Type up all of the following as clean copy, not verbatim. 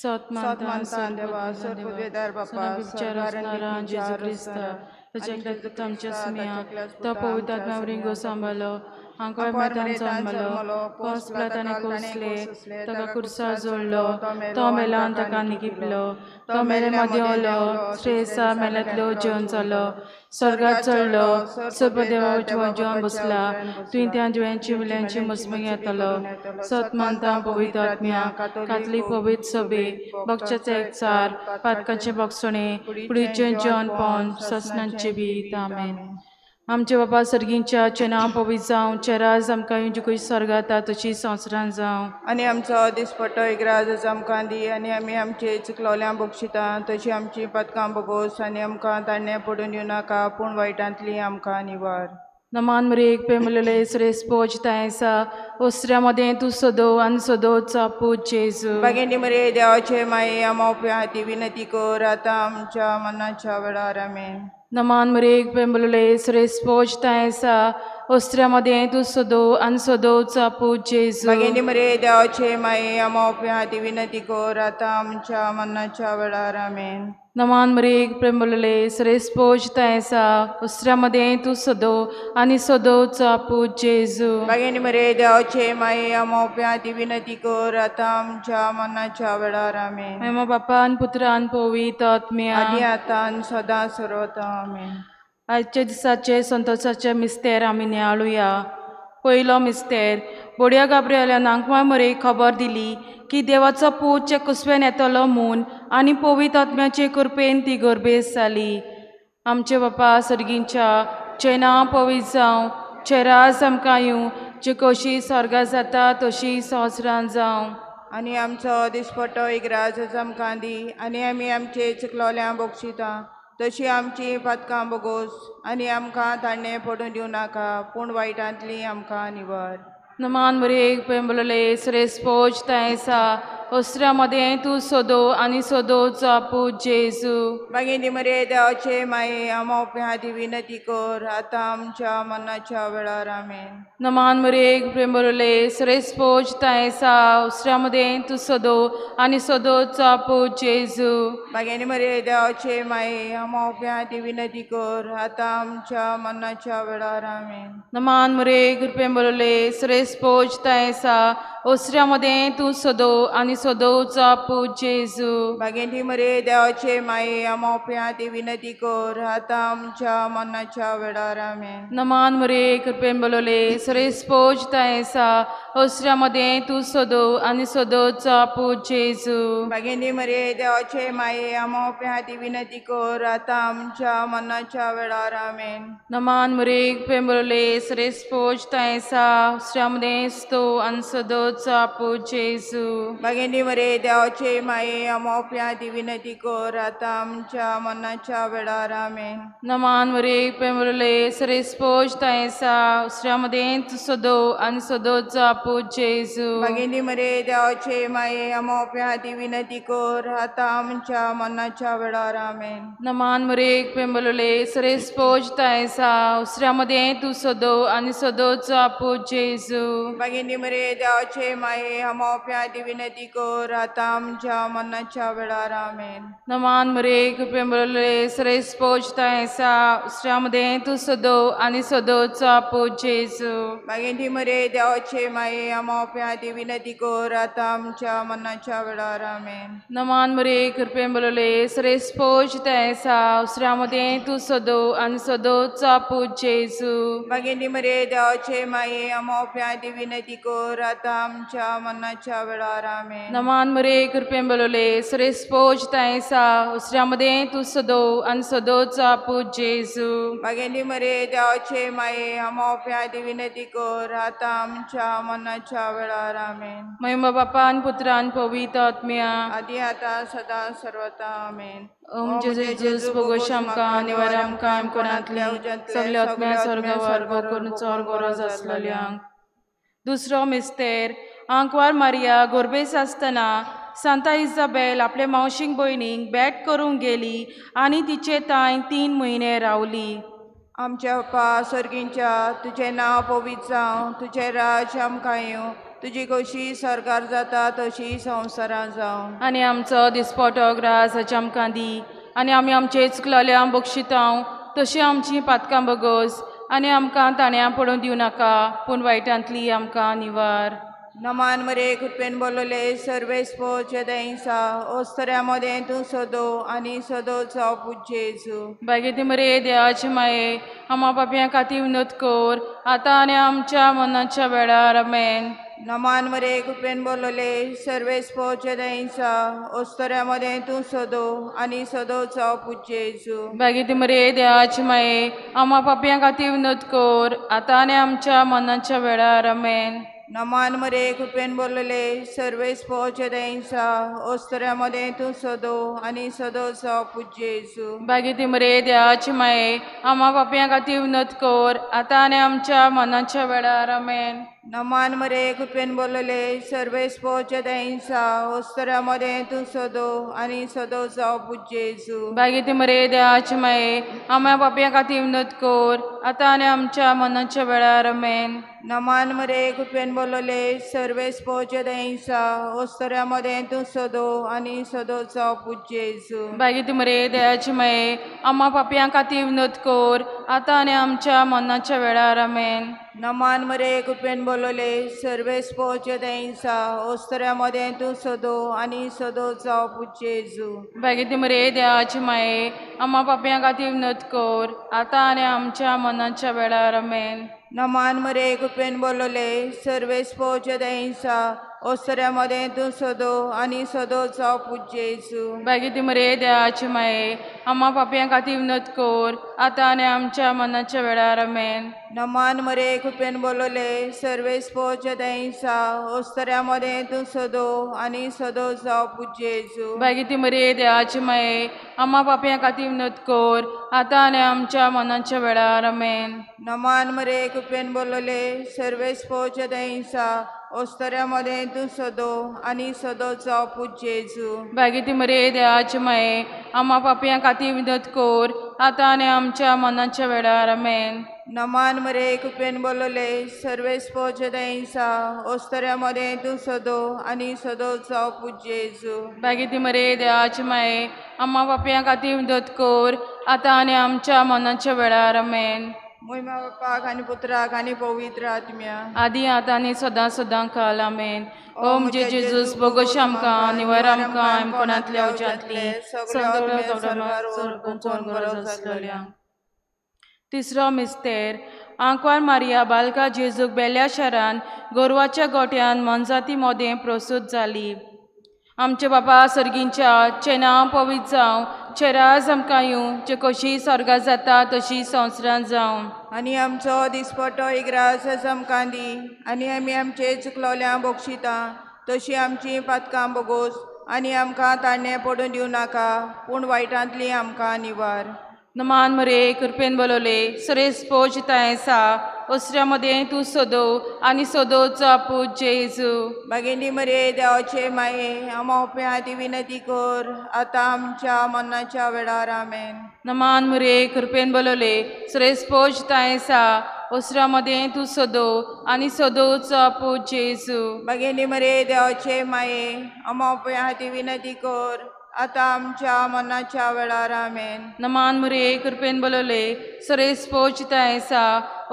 सत मानता देवा, सर्व बापा, विचार जेजू क्रिस्ता, ताच्या आमच्या सुमया, तो पवित्र आत्म्या रिंगो सांबाळलो, आंकवार मेतान जन्मलो, पोंस पिलाताने कोसले, ताका कुर्सार जोडलो, तो मेलो आनी ताका निकिपलो, तो मेले मदें ओलो, श्रेयसा मेल्यांतलो जेवन जालो, स्वर्गात चडलो, सर्व देवा जेवन बसला, तुवें त्या जिव्यांची विल्यांची मजमूक येतलो. सत मानता पवित्र आत्म्या, कातली पवित्र सभे, बक्षाचे एकचार, पातकाचे बक्षणे, कुडीचें जेवणपण, ससनांचे बीत. आमेन. आमचे बाबा सर्गींच्या चे नांव पवित्र जावं, चे राज आमकां येवं, कशी स्वर्गांत तशी संवसारांत जावं. आनी आमचो दिसपट्टो एक राज आमकां दी, आनी आमी आमचे चुकलोल्या बक्षिता तशी आमची पदकां बगोस, आनी आमकां ताणें पडून येवं नाका, पूण वायटांतली आमकां निवार. नमान मरेक पेमलेले श्रेष्ठ तायसा ओसऱ्या मदें तूं सदो आनी सदोचा पूत जेजू. बागेंडी मरे देवाचे माये, आमोप्या ती विनंती कर आतां आमच्या मनाच्या वेळार. आमेन. नमान मरेक पेमलेले श्रेष्ठ तायसा ओसऱ्या मदें तूं सदो आनी सदोचा पूत जेजू. बागेंडी मरे देवाचे माये, आमोप्या ती विनंती कर आतां आमच्या मनाच्या वेळार. आमेन. नमान मरेक प्रेमलेले श्रेष्ठ तायसा ओसऱ्या मदें तूं सदो आनी सदोचा पूत जेजू. बागेंडी मरे देवाचे माये, आमोप्या ती विनंती कर आतां आमच्या मनाच्या वेळार. आमेन. महिमा बापान पुत्रान पवित्र आत्म्या, आदी आतां सदां सर्वता. आमेन. आयच्या दिसाचे संतोषाचे मिस्तेर आमी नियाळुया. पयलो मिस्तेर, बोडया गाब्रिएलान आंकवार मरेक खबर दिली की देवाचो पूत चे कुसवेन येतलो म्हूण, आनी पवित्र आत्म्याचे कृपेन ती गर्भेस जाली. आमचे बापा सर्गींच्या चे नांव पवित्र जावं, चे राज आमकां येवं, जे कशी स्वर्गात जाता तशी संवसारांत जावं. आनी आमचो दिसपट्टो एक राज आमकां दी, आनी आमी आमचे चुकलोल्या बक्षिता तशी आमची पदकां बगोस, आनी आमकां ताणें पडून दिवं नाका, पूण वायटांतली आमकां निवार. नमान मरेक पेमलेले श्रेष्ठ तायसा ओसऱ्या मदें तूं सदो आनी सदोचा पूत जेजू. बागेंडी मरे देवाचे माये, आमोप्या ती विनंती कर आतां आमच्या मनाच्या वेळार. आमेन. नमान मरेक प्रेमलेले श्रेष्ठ तायसा ओसऱ्या मदें तूं सदो आनी सदोचा पूत जेजू. बागेंडी मरे देवाचे माये, आमोप्या ती विनंती कर आतां आमच्या मनाच्या वेळार. आमेन. नमान मरेक प्रेमलेले श्रेष्ठ तायसा ओसऱ्या मदें तूं सदो आनी सदोचा पूत जेजू. बागेंडी मरे देवाचे माये, आमोप्या ती विनंती कर आतां आमच्या मनाच्या वेळार. आमेन. नमान मरेक प्रेमलेले श्रेष्ठ तायसा ओसऱ्या मदें तूं सदो आनी सदोचा पूत जेजू. बागेंडी मरे देवाचे माये, आमोप्या ती विनंती कर आतां आमच्या मनाच्या वेळार. आमेन. नमान मरेक प्रेमलेले श्रेष्ठ तायसा ओसऱ्या मदें तूं आनी सदोचा पूत जेजू. बागेंडी मरे देवाचे माये, आमोप्या ती विनंती कर आतां आमच्या मनाच्या वेळार. आमेन. नमान मरेक प्रेमलेले श्रेष्ठ तायसा ओसऱ्या मदें तूं सदो आनी सदोचा पूत जेजू. बागेंडी मरे देवाचे माये, आमोप्या ती विनंती कर आतां आमच्या मनाच्या वेळार. आमेन. नमान मरेक प्रेमलेले श्रेष्ठ तायसा ओसऱ्या मदें तूं सदो आनी सदोचा पूत जेजू. बागेंडी मरे देवाचे माये, आमोप्या ती विनंती कर आतां आमच्या मनाच्या वेळार. आमेन. नमान मरेक प्रेमलेले श्रेष्ठ तायसा ओसऱ्या मदें तूं सदो आनी सदोचा पूत जेजू. बागेंडी मरे देवाचे माये, आमोप्या ती विनंती कर आतां आमच्या मनाच्या वेळार. आमेन. नमान मरेक प्रेमलेले श्रेष्ठ तायसा ओसऱ्या मदें तूं सदो आनी सदोचा पूत जेजू. बागेंडी मरे देवाचे माये, आमोप्या ती विनंती कर आतां आमच्या मनाच्या वेळार. आमेन. नमान मरेक प्रेमलेले श्रेष्ठ तायसा ओसऱ्या मदें तूं सदो आनी सदोचा पूत जेजू. बागेंडी मरे देवाचे माये, आमोप्या ती विनंती कर आतां आमच्या मनाच्या वेळार. आमेन. महिमा बापान पुत्रान पवित्र आत्म्या, आदी आतां सदां सर्वता. आमेन. ओम जेजूस भोगोश आमकां निवार आमकां कोणांतल्या सगल्या आत्म्या स्वर्गावर करून चोर गरज आसलेल्यांक. दुसरो मिस्तेर, आंकवार मारिया गोरबेस आसतना सांता इजाबेल आपले मावशीक भयणीक भेट करूंक गेली आनी तिचे तांय 3 म्हयने रावली. आमच्या बापा सर्गींच्या, तुजें नांव पवित्र जावं, तुजें राज्य आमकां येवं, तुजी खोशी सरकार जाता तशी संवसारांत जावं. आनी आमचो दिसपटो ग्रास हाचे आमकां दी आनी आमी आमचे चुकलोल्यांक बक्षितांव तशी आमची पातकां बगोस आनी आमकां ताण्या पडून दिवं नाका पूण वायटांतली आमकां निवार. नमान मरे कृपेन बोलले सर्वेस्पोचे दैसा ओस्तऱ्या मदें तूं सदो आनी सदोचो पूत जेजू. बागेती मरे देवाचे माये आमा पापयां खातीर विनोद कर आतां आनी आमच्या मनाच्या वेळार. आमेन. नमान मरे कृपेन बोलले सर्वेस्पोचे दैसा ओस्तऱ्या मदें तूं सदो आनी सदोचो पूत जेजू. बागेती मरे देवाचे माये आमा पापयां खातीर विनोद कर आतां आनी आमच्या मनाच्या वेळार. आमेन. नमान मरे कृपेन बोलले सर्वेस्पोचे दैसा ओस्तऱ्या मदें तूं सदो आनी सदोचो पूत जेजू. बागेती मरे देवाचे माये आमा पापयां खातीर विनोद कर आतां आनी आमच्या मनाच्या वेळार. आमेन. नमान मरे कृपेन बोलले सर्वेस्पोचे दैसा ओस्तऱ्या मदें तूं सदो आनी सदोचो पूत जेजू. बागेती मरे देवाचे माये आमा पापयां खातीर विनोद कर आतां आनी आमच्या मनाच्या वेळार. आमेन. नमान मरे कृपेन बोलले सर्वेस्पोचे दैसा ओस्तऱ्या मदें तूं सदो आनी सदोचो पूत जेजू. बागेती मरे देवाचे माये आमा पापयां खातीर विनोद कर आतां आनी आमच्या मनाच्या वेळार. आमेन. नमान मरे कृपेन बोलले सर्वेस्पोचे दैसा ओस्तऱ्या मदें तूं सदो आनी सदोचो पूत जेजू. बागेती मरे देवाचे माये आमा पापयां खातीर विनोद कर आतां आनी आमच्या मनाच्या वेळार. आमेन. नमान मरे कृपेन बोलले सर्वेस्पोचे दैसा ओस्तऱ्या मदें तूं सदो आनी सदोचो पूत जेजू. बागेती मरे देवाचे माये आमा पापयां खातीर विनोद कर आतां आनी आमच्या मनाच्या वेळार. आमेन. नमान मरे कृपेन बोलले सर्वेस्पोचे दैसा ओस्तऱ्या मदें तूं सदो आनी सदोचो पूत जेजू. बागेती मरे देवाचे माये आमा पापयां खातीर विनोद कर आतां आनी आमच्या मनाच्या वेळार. आमेन. नमान मरे कृपेन बोलले सर्वेस्पोचे दैसा ओस्तऱ्या मदें तूं सदो आनी सदोचो पूत जेजू. बागेती मरे देवाचे माये आमा पापयां खातीर विनोद कर आतां आनी आमच्या मनाच्या वेळार. आमेन. नमान मरे कृपेन बोलले सर्वेस्पोचे दैसा ओस्तऱ्या मदें तूं सदो आनी सदोचो पूत जेजू. बागेती मरे देवाचे माये आमा पापयां खातीर विनोद कर आतां आनी आमच्या मनाच्या वेळार. आमेन. मोहिमा बापाक आनी पुत्राक आनी पवित्र आत्म्या आदी आतां आनी सदां सदां काल. आमेन. ओ म्हजे जेजूस बोगोश आमकां निवर आमकां आमकोणांतल्या उज्यांतली गरज आसलेल्या. तिसरो मिस्तेर. आंकवार मारिया बालका जेजूक बेल्या शारान गोरवाच्या गोट्यान मनजाती मोदें प्रसूत जाली. आमचे बापा सर्गींच्या चे नांव पवित्र जावं, चे राज आमकां येवं, जे कशी स्वर्गात जाता तशी संवसारांत जावं. आनी आमचो दिसपटो इग्रास आमकां दी आनी आमी आमचे चुकलोल्यांक बक्षिता तशी आमची पातकां बगोस आनी आमकां ताणें पडून दिवं नाका पूण वायटांतली आमकां निवार. नमान मरे कृपेन बोलवले सरेस पोजिताय आसा ओसऱ्या मदें तूं सदो आनी सदोचो पूत जेजू. भगिनी मरे देवाचे माये आमा उपया विनंती कर आतां आमच्या मरणाच्या वेळार. आमेन. नमान मरे कृपेन बोलवले सरेस पोजिताय आसा ओसऱ्या मदें तूं सदो आनी सदोचो पूत जेजू. भगिनी मरे देवाचे माये आमा उपया विनंती कर आतां आमच्या मरणाच्या वेळार. आमेन. नमान मरे कृपेन बोलवले सरेस पोजिताय आसा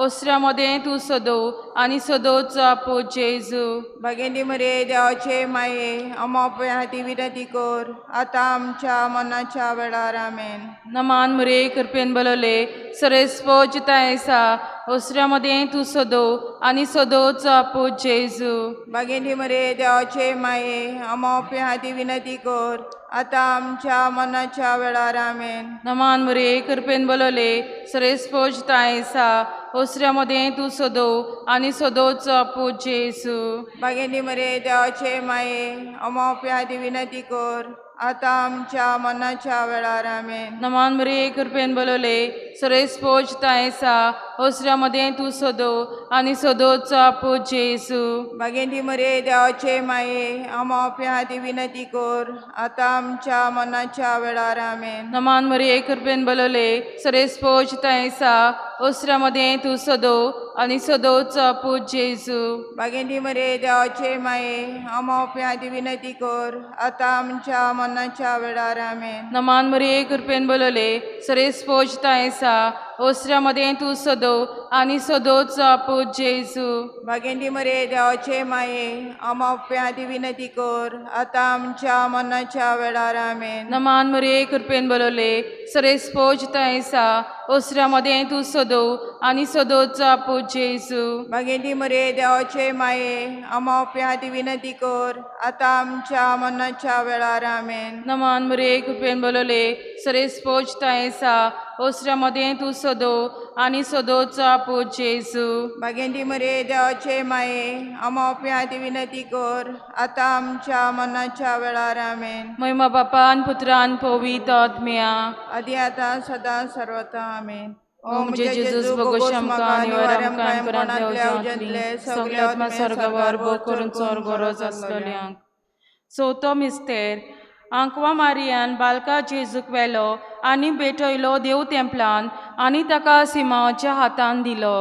ओसऱ्या मदें तूं सदो आनी सदोचो पूत जेजू. भगिनी मरे देवाचे माये आमा उपया विनंती कर आतां आमच्या मरणाच्या वेळार. आमेन. नमान मरे कृपेन बोलवले सरेस पोजिताय आसा ओसऱ्या मदें तूं सदो आनी सदोचो पूत जेजू. भगिनी मरे देवाचे माये आमा उपया विनंती कर आतां आमच्या मरणाच्या वेळार. आमेन. नमान मरे कृपेन बोलवले सरेस पोजिताय आसा ओसऱ्या मदें तूं सदो आनी सदोचो पूत जेजू. भगिनी मरे देवाचे माये आमा उपया विनंती कर आतां आमच्या मरणाच्या वेळार. आमेन. नमान मरे कृपेन बोलवले सरेस पोजिताय आसा ओसऱ्या मदें तूं सदो आनी सदोचो पूत जेजू. भगिनी मरे देवाचे माये आमा उपया विनंती कर आतां आमच्या मरणाच्या वेळार. आमेन. नमान मरे कृपेन बोलवले सरेस पोजिताय आसा ओसऱ्या मदें तूं सदो आनी सदोचो पूत जेजू. बागेंती मरे देवाचे माये आमा उपयांती विनंती कर आतां आमच्या मरणाच्या वेळार. आमेन. नमान मरिये कृपेन बोलवले सरेस पोज आसा ओसऱ्या मदें तूं सदो आनी सदोचो पूत जेजू. बागेंती मरे देवाचे माये आमा उपयांती विनंती कर आतां आमच्या मरणाच्या वेळार. आमेन. नमान मरिये कृपेन बोलवले सरेस पोज आसा ओसऱ्या मदें तूं सदो आनी सदोचो पूत जेजू. बागेंती मरे देवाचे माये आमा उपयांती विनंती कर आतां आमच्या मरणाच्या वेळार. आमेन. नमान मरिये कृपेन बोलवले सरेस पोज आसा ओसऱ्या मदें तूं सदो आनी सदोचो पूत जेजू. बागेंती मरे देवाचे माये आमा उपयांती विनंती कर आतां आमच्या मरणाच्या वेळार. आमेन. महिमा बापान पुत्रान पवित्र आत्म्या आदी आतां सदां सर्वता. आमेन. ओ म्हजे जेजूस भोगोश आमकां आनी वर आमकां कायमपणांतल्या उज्यांतले सगळे आत्मा स्वर्गावर भोग करून चोर गरज आसलोल्यांक. चवथो मिस्तेर. आंकवा मारियान बालका जेजूक व्हेलो आनी भेटयलो देव तेंपलान आनी ताका सिमांवाच्या हातान दिलो.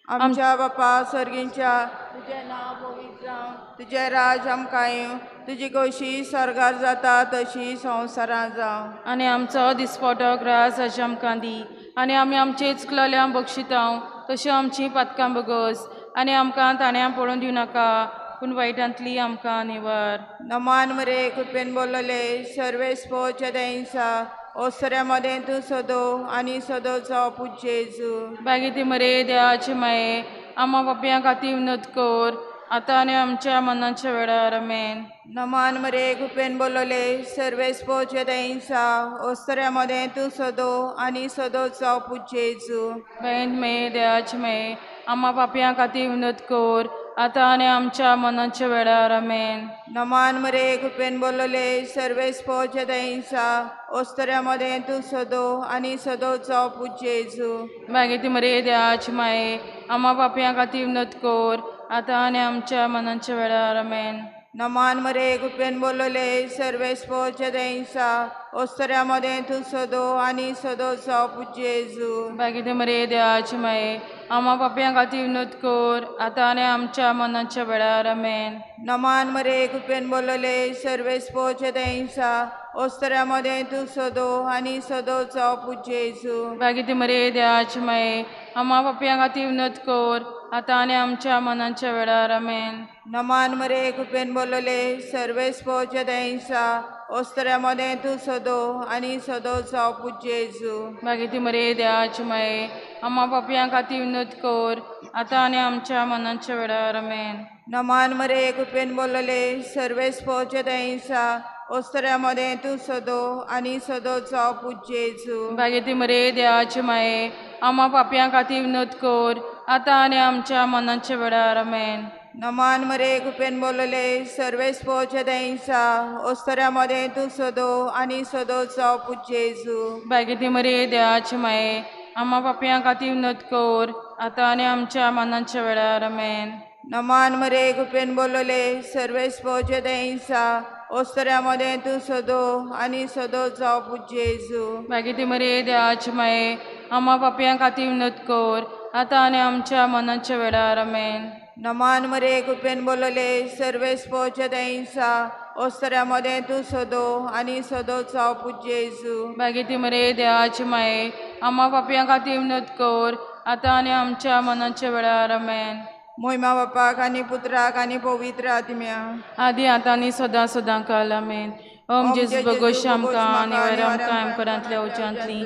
आमच्या बापा सर्गींच्या तुजें नांव पवित्र जावं, तुजें राज आमकां येवं, तुजी कशी स्वर्गार जाता तशी संवसारांत जावं. आनी आमचो दिसपटो ग्रास अशें आमकां दी आनी आमी आमचे चुकलोल्यांक बक्षितांव तश्यो आमची पातकां बगस आनी आमकां ताण्यां पडून दिवं नाका पूण वायटांतली आमकां निवार. नमान मरे कृपेन बोलले सर्वेस पोच्या दयिंसा ओसऱ्या मदें तूं सदो आनी सदोचो पूत जेजू. बागेती मरे देवाचे माये आमा पापयां खातीर विनोद कर आतां आनी आमच्या मनाच्या वेळार. आमेन. नमान मरे कृपेन बोलले सर्वेस पोच्या दयिंसा ओसऱ्या मदें तूं सदो आनी सदोचो पूत जेजू. बायेंत मये देवाचे माये आमा पापयां खातीर विनोद कर आतां आनी आमच्या मनाच्या वेळार. आमेन. नमान मरे कृपेन बोलले सर्वेस पोच्या दयिंसा ओसऱ्या मदें तूं सदो आनी सदोचो पूत जेजू. बागेती मरे देवाचे माये आमा पापयां खातीर विनोद कर आतां आनी आमच्या मनाच्या वेळार. आमेन. नमान मरे कृपेन बोलले सर्वेस पोच्या दयिंसा ओसऱ्या मदें तूं सदो आनी सदोचो पूत जेजू. बागेती मरे देवाचे माये आमा पापयां खातीर विनोद कर आतां आनी आमच्या मनाच्या वेळार. आमेन. नमान मरे कृपेन बोलले सर्वेस पोच्या दयिंसा ओसऱ्या मदें तूं सदो आनी सदोचो पूत जेजू. बागेती मरे देवाचे माये आमा पापयां खातीर विनोद कर आतां आनी आमच्या मनाच्या वेळार. आमेन. नमान मरे कृपेन बोलले सर्वेस पोच्या दयिंसा ओसऱ्या मदें तूं सदो आनी सदोचो पूत जेजू. बागेती मरे देवाचे माये आमा पापयां खातीर विनोद कर आतां आनी आमच्या मनाच्या वेळार. आमेन. नमान मरे कृपेन बोलले सर्वेस पोच्या दयिंसा ओसऱ्या मदें तूं सदो आनी सदोचो पूत जेजू. बागेती मरे देवाचे माये आमा पापयां खातीर विनोद कर आतां आनी आमच्या मनाच्या वेळार. आमेन. नमान मरे कृपेन बोलले सर्वेस पोच्या दयिंसा ओसऱ्या मदें तूं सदो आनी सदोचो पूत जेजू. बागेती मरे देवाचे माये आमा पापयां खातीर विनोद कर आतां आनी आमच्या मनाच्या वेळार. आमेन. नमान मरे कृपेन बोलले सर्वेस पोच्या दयिंसा ओसऱ्या मदें तूं सदो आनी सदोचो पूत जेजू. बागेती मरे देवाचे माये आमा पापयां खातीर विनोद कर आतां आनी आमच्या मनाच्या वेळार. आमेन. नमान मरे कृपेन बोलले सर्वेस पोच्या दयिंसा ओसऱ्या मदें तूं सदो आनी सदोचो पूत जेजू. बागेती मरे देवाचे माये आमा पापयां खातीर विनोद कर आतां आनी आमच्या मनाच्या वेळार. आमेन. मोहिमा बापाक आनी पुत्राक आनी पवित्र आत्म्या आदी आतां आनी सदां सदां काल. आमेन. ओम जेजू भोगोश आमकां आनी वर आमकां कायमपणांतल्या उज्यांतली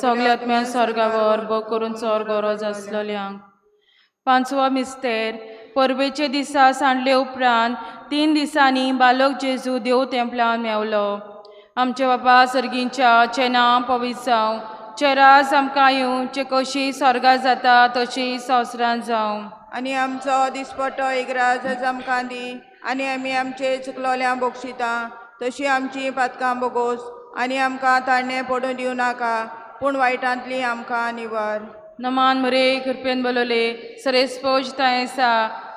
सगल्या आत्म्यान स्वर्गावर भोग करून चोर गरज आसलोल्यांक. पांचवो मिस्तेर. परबेचे दिसा सांडले उपरांत 3 दिसांनी बालक जेजू देव तेंपलान मेवलो. आमच्या बापा सर्गींच्या चे नांव पवित्र जावं, चे राज आमकां येवं, चे कशी स्वर्गार जाता तशी संवसारांत जावं. आनी आमचो दिसपटो एक राज आमकां दी आनी आमी आमचे चुकलोल्यांक बक्षिता तशी आमची पातकां बोगोस आनी आमकां ताणें पडून दिवं नाका पूण वायटांतली आमकां निवार. नमान मरे कृपेन बोलवले सरेस पोज आसा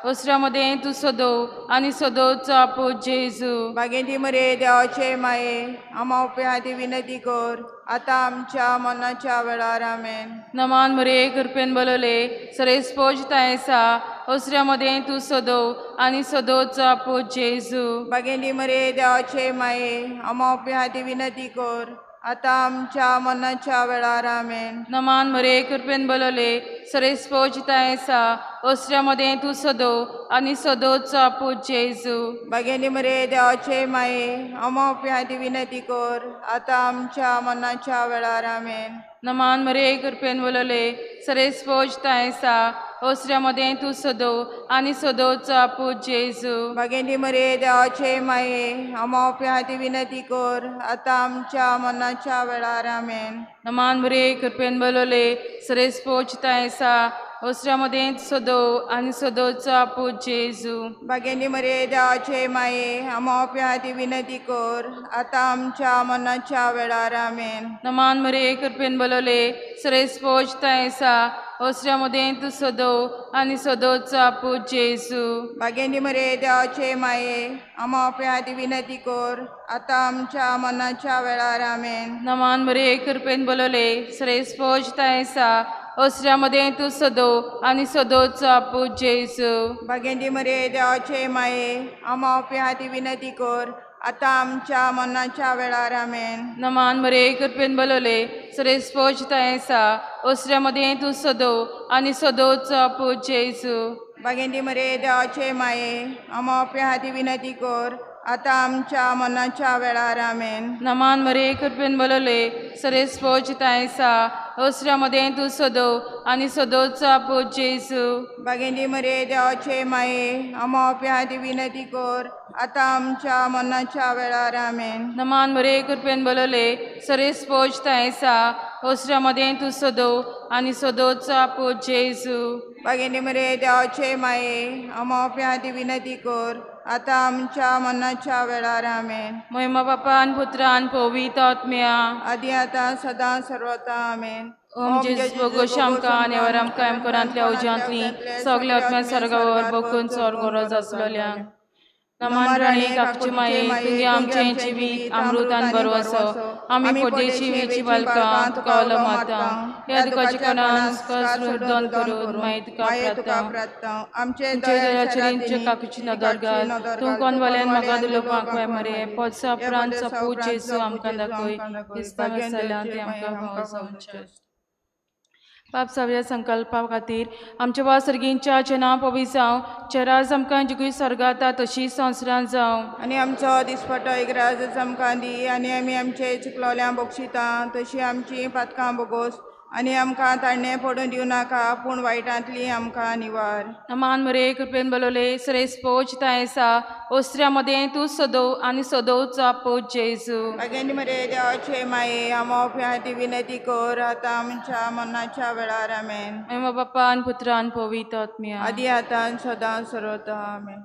ओसऱ्या मदें तूं सदो आनी सदोचो आपूत जेजू. बागेंती मरे देवाचे माये आमा उपया विनंती कर आतां आमच्या मनाच्या वेळार. आमेन. नमान मरे कृपेन बोलवले सरेस पोज आसा ओसऱ्या मदें तूं सदो आनी सदोचो आपूत जेजू. बागेंती मरे देवाचे माये आमा उपया विनंती कर आतां आमच्या मनाच्या वेळार. आमेन. नमान मरे कृपेन बोलवले सरेस पोज आसा ओसऱ्या मदें तूं सदो आनी सदोचो आपूत जेजू. बागेंती मरे देवाचे माये आमा उपया विनंती कर आतां आमच्या मनाच्या वेळार. आमेन. नमान मरे कृपेन बोलवले सरेस पोज आसा ओसऱ्या मदें तूं सदो आनी सदोचो आपूत जेजू. बागेंती मरे देवाचे माये आमा उपया विनंती कर आतां आमच्या मनाच्या वेळार. आमेन. नमान मरे कृपेन बोलवले सरेस पोज आसा ओसऱ्या मदें सदो आनी सदोचो आपूत जेजू. बागेंती मरे देवाचे माये आमा उपया विनंती कर आतां आमच्या मनाच्या वेळार. आमेन. नमान मरे कृपेन बोलवले सरेस पोज आसा ओसऱ्या मदें तूं सदो आनी सदोचो आपूत जेजू. बागेंती मरे देवाचे माये आमा उपया विनंती कर आतां आमच्या मनाच्या वेळार. आमेन. नमान मरे कृपेन बोलवले सरेस पोज आसा ओसऱ्या मदें तूं सदो आनी सदोचो आपूत जेजू. बागेंती मरे देवाचे माये आमा उपया विनंती कर आतां आमच्या मनाच्या वेळार. आमेन. नमान मरे कृपेन बोलवले सरेस पोज आसा ओसऱ्या मदें तूं सदो आनी सदोचो आपूत जेजू. बागेंती मरे देवाचे माये आमा उपया विनंती कर आतां आमच्या मनाच्या वेळार. आमेन. नमान मरे कृपेन बोलवले सरेस पोज आसा ओसऱ्या मदें तूं सदो आनी सदोचो आपूत जेजू. बागेंती मरे देवाचे माये आमा उपया विनंती कर आतां आमच्या मनाच्या वेळार. आमेन. नमान मरे कृपेन बोलवले सरेस पोज आसा ओसऱ्या मदें तूं सदो आनी सदोचो आपूत जेजू. बागेंती मरे देवाचे माये आमा उपया विनंती कर आतां आमच्या मनाच्या वेळार. आमेन. महिमा बापान पुत्रान पवित्र आत्म्या आदी आतां सदां सर्वता. आमेन. ओम जेजू बोगोश आमकां आनी वर आमकां एमकोरांतल्या उज्यांतली सगल्या आत्म्या स्वर्गावर बोकून स्वर्ग गरज आसलोल्या. नमान राणी काकची माये तुगे आमचें जिवीत अमृत आनी बरो आमी परदेशी वेची बालकां तुका उलो मारता ह्या दुखाच्या कोणान रुदन करून मागीर तुका प्रार्थना आमचे दयाचेर काकूची नदर घाल तूं कोनवाल्यान म्हाका दिलोवपाक वय मरे पोत्सा उपरांत सपूत जेजू आमकां दाखय क्रिस्तांव आसल्यान तें आमकां फावो जावचें. पाप सगळ्या संकल्पा खातीर आमच्या वा सर्गींच्या जना पवी जावं चेराज आमकां जिगूय सर्गाता तशी संवसारांत जावं. आनी आमचो दिसपटो एक राज आमकां दी आनी आमी आमचे चुकलोल्या बक्षिता तशी आमची पातकां बोगोस आनी आमकां ताणें पडून दिवं नाका पूण वायटांतली आमकां निवार. नमान मरे कृपेन बोलवले सरेस पोज आसा ओसऱ्या मदें तूं सदो आनी सदोचो आपूत जेजू. बागेंती मरे देवाचे माये आमा उपया विनंती कर आतां आमच्या मनाच्या वेळार. आमेन. महिमा बापान पुत्रान पवित्र आत्म्या आदी आतां सदां सर्वता. आमेन.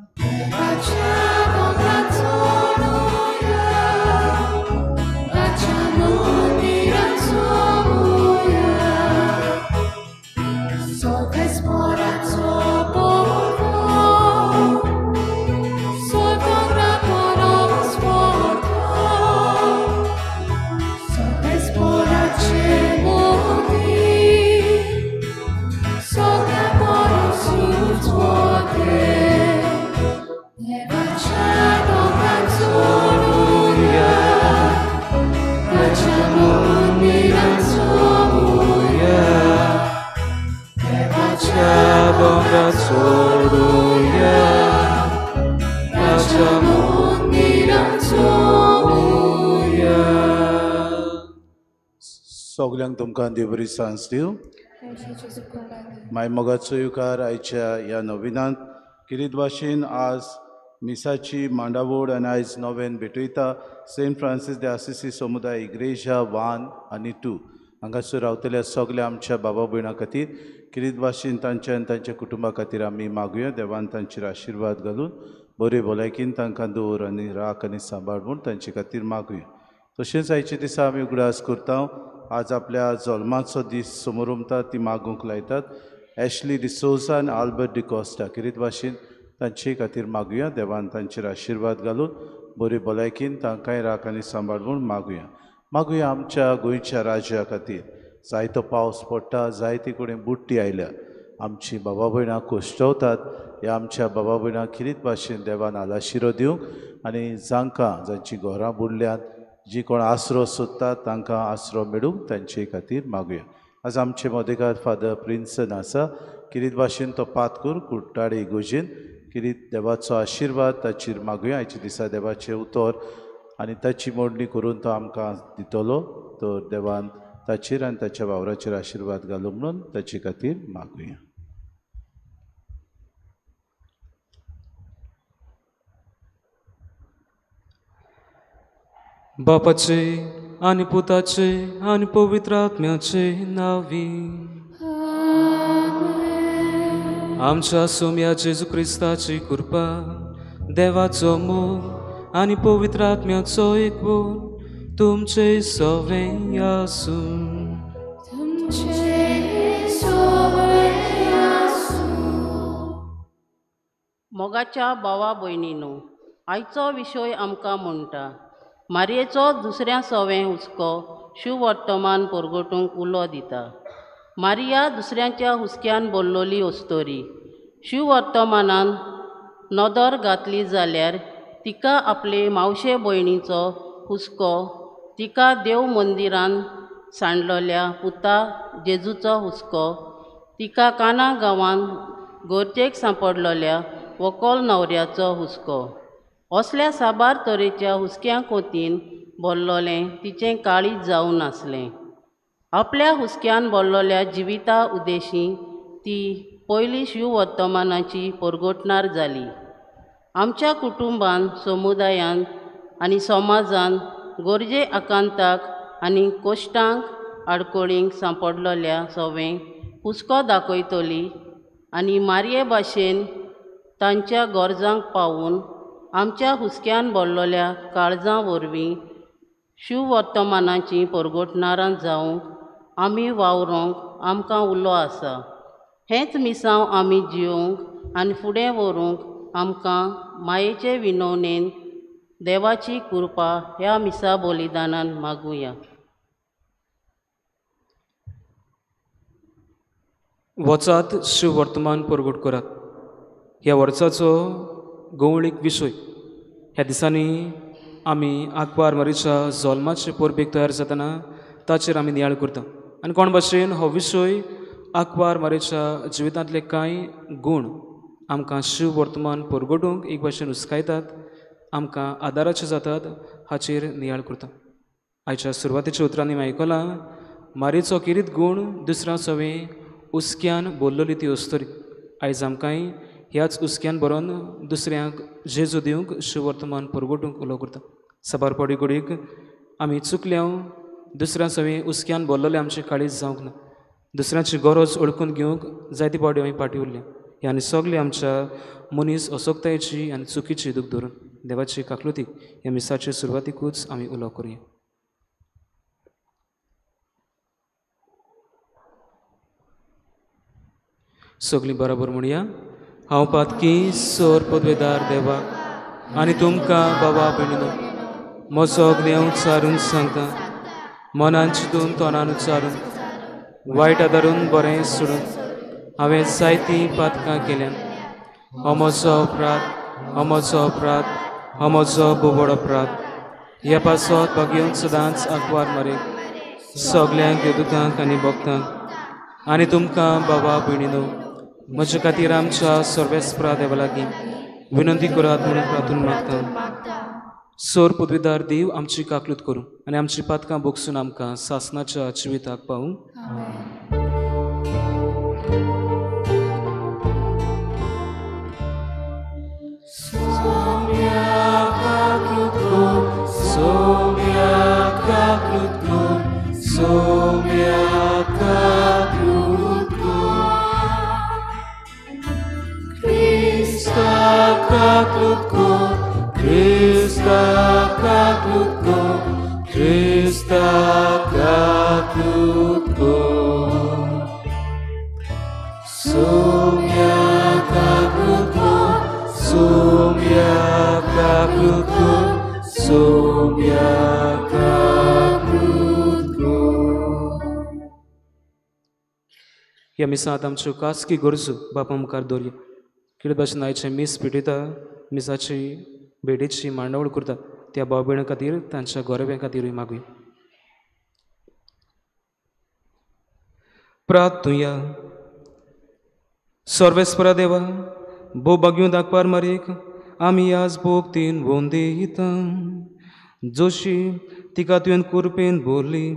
सगल्यांक तुमकां देव बरी सांज दिवं. माय मोगाचो युकार आयच्या ह्या नविनांत किरीत भाशेन आज मिसाची मांडावळ आनी आयज नव्यान भेटयता सेंट फ्रांसीस दे आसिसी समुदाय इग्रेजा 1 आनी 2 हांगासर रावतल्या सगल्या आमच्या बाबा भयणां खातीर किरीत भाशेन तांच्या आनी तांच्या कुटुंबा खातीर आमी मागुया देवान तांचेर आशिर्वाद घालून बरे भलायकीन तांकां दवर आनी राख आनी सांबाळ म्हूण तांचे खातीर मागुया. तशेंच आयच्या दिसा आमी उगडास करता आज आपल्या जल्माचो दीस समोर उमता ती मागूंक लायतात एशली डिसोजा आनी आल्बर्ट डिकॉस्टा किरीत भाशेन तांचे खातीर मागुया. देवान तांचेर आशिर्वाद घालून बरी भलायकीन तांकांय राख आनी सांबाळ म्हूण मागुया. मागुया आमच्या गोंयच्या राज्या खातीर. जायतो पावस पडटा, जायते कडेन बुडटी आयल्या, आमची बाबा भयणां कोश्टवतात. ह्या आमच्या बाबा भयणां खिरीत भाशेन देवान आलाशिरो दिवंक आनी जांकां जांचीं घरां बुडल्यांत, जी कोण आसरो सोदतात तांकां आसरो मेळूंक तांचे खातीर मागुया. आज आमचे मदेकार फादर प्रिन्सन आसा, किरीत भाशेन तो पातकूर कुट्टाळे इगोजेन किरीत देवाचो आशिर्वाद ताचेर मागुया. आयच्या दिसा देवाचें उतर आनी ताची मोडणी करून तो आमकां दितलो, तर देवान ताचेर आनी ताच्या वावराचेर आशिर्वाद घालूंक म्हणून ताचे खातीर मागुया. बापाचे आनी पुताचे आनी पवित्र आत्म्याचे नांवी आमच्या सोम्या जेजू क्रिस्ताची कृपा, देवाचो मोग आनी पवित्र आत्म्याचो एकवट तुमचे सवें आसूं. मोगाच्या भावा भयणीनो, आयचो विशय आमकां म्हणटा मारयेचो दुसऱ्या सवें हुस्को शुवर्तमान परगटूंक उलो दिता. मारिया दुसऱ्यांच्या हुस्क्यान बोल्लोली अस्तोरी. शिववर्तमानान नदर घातली जाल्यार तिका आपले मावशे भयणीचो हुस्को, तिका देव मंदिरान सांडलोल्या पुता जेजूचो हुस्को, तिका काना गांवान गरजेक सांपडलोल्या व्हंकल न्हवऱ्याचो हुस्को, असल्या साबार तरेच्या हुस्क्या कोतीन भरलोलें तिचें काळीज जावन आसलें. आपल्या हुस्क्यान भरलोल्या जिविता उद्देशी ती पयली शिववर्तमानाची परगटणार जाली. आमच्या कुटुंबान, समुदायान आनी समाजान गरजे आकांताक आनी कश्टांक आडखळींक सांपडलोल्या सवें हुस्को दाखयतली आनी मारये भाशेन तांच्या गरजांक पावून आमच्या हुस्क्यान भरलोल्या काळजां वरवीं शिववर्तमानाची परगटणारां जावंक आमी वावरोंक आमकां उलो आसा. हेंच मिसांव आमी जियोवंक आनी फुडें व्हरूंक आमकां मायेचे विनवणेन देवाची कृपा ह्या मिसा बलिदानान मागुया. वचात शिववर्तमान परगट करात ह्या वर्साचो गवळीक विशय. ह्या दिसांनी आमी आंकवार मारीच्या जल्माचे परबेक तयार जातना ताचेर आमी नियाळ करता आनी कोण भाशेन हो विशय आंकवार मारीच्या जिवितांतले कांय गूण आमकां शिववर्तमान परगटूंक एक भाशेन हुस्कायतात, आमकां आदाराचे जातात हाचेर नियाळ करता. आयच्या सुरवातेच्या उतरांनी आमी आयकलां मारीचो किरीत गूण दुसऱ्या सवें हुस्क्यान बोल्लोली ती अस्तोरी. आयज आमकांय ह्याच हुस्क्यान बरोवन दुसऱ्यांक जेजू दिवंक शिववर्तमान परगटूंक उलो करता. साबार पडी घडीक आमी चुकल्या, दुसऱ्या सवें हुस्क्यान बोल्लोलें आमचें काळीज जावंक ना, दुसऱ्यांची गरज ओळखून घेवंक जायते फावटी आमी फाटीं उरल्या. ह्या आनी सगळे आमच्या मनीस असक्तायेची आनी चुकीची दूख धरून देवाची काकलुती ह्या मिसाचे सुरवातीकूच आमी उलो करुया. सगळीं बरोबर म्हणया. हांव पातकी सोर पदवेदार देवा आनी तुमकां बाबा भयणीनो म्हजो देव उच्चारून सांगता, मनान चिंतून तोंडान उच्चारून वायट आदारून बरें सोडून हांवें जायतीं पातकां केल्यान. हो म्हजो अपराध, हो म्हजो अपराध, हो म्हजो बोबड अपराध. ह्या पासत भागेवन सदांच आंकवार मारे सगल्यांक देवदूतांक आनी भक्तांक आनी तुमकां बाबा भयणीनो म्हजे खातीर आमच्या सर्वेस्परा देवा लागीं विनंती करात म्हणून प्रार्थून मागता. सोर पदवीदार देव आमची काकलूत करूं आनी आमची पातकां बोगसून आमकां सासनाच्या जिविताक पावूं. Krista kaklutko, Sumya kaklutko, ह्या मिसांत आमच्यो खासगी गरजो बापा मुखार दवरया. कितें भाशेन आयचें मीस पेटयता, मिसाची भेटेची मांडावळ करता त्या भाव भयणां खातीर, तांच्या गोरव्यां खातीरूय मागुया. प्रार्थुया. सर्वेस्परा देवा, भोव भाग्यूं दाखपार मारीक आमी आज भोगतीन वंदिता. जोशी तिका तुवें कुरपेन भरली,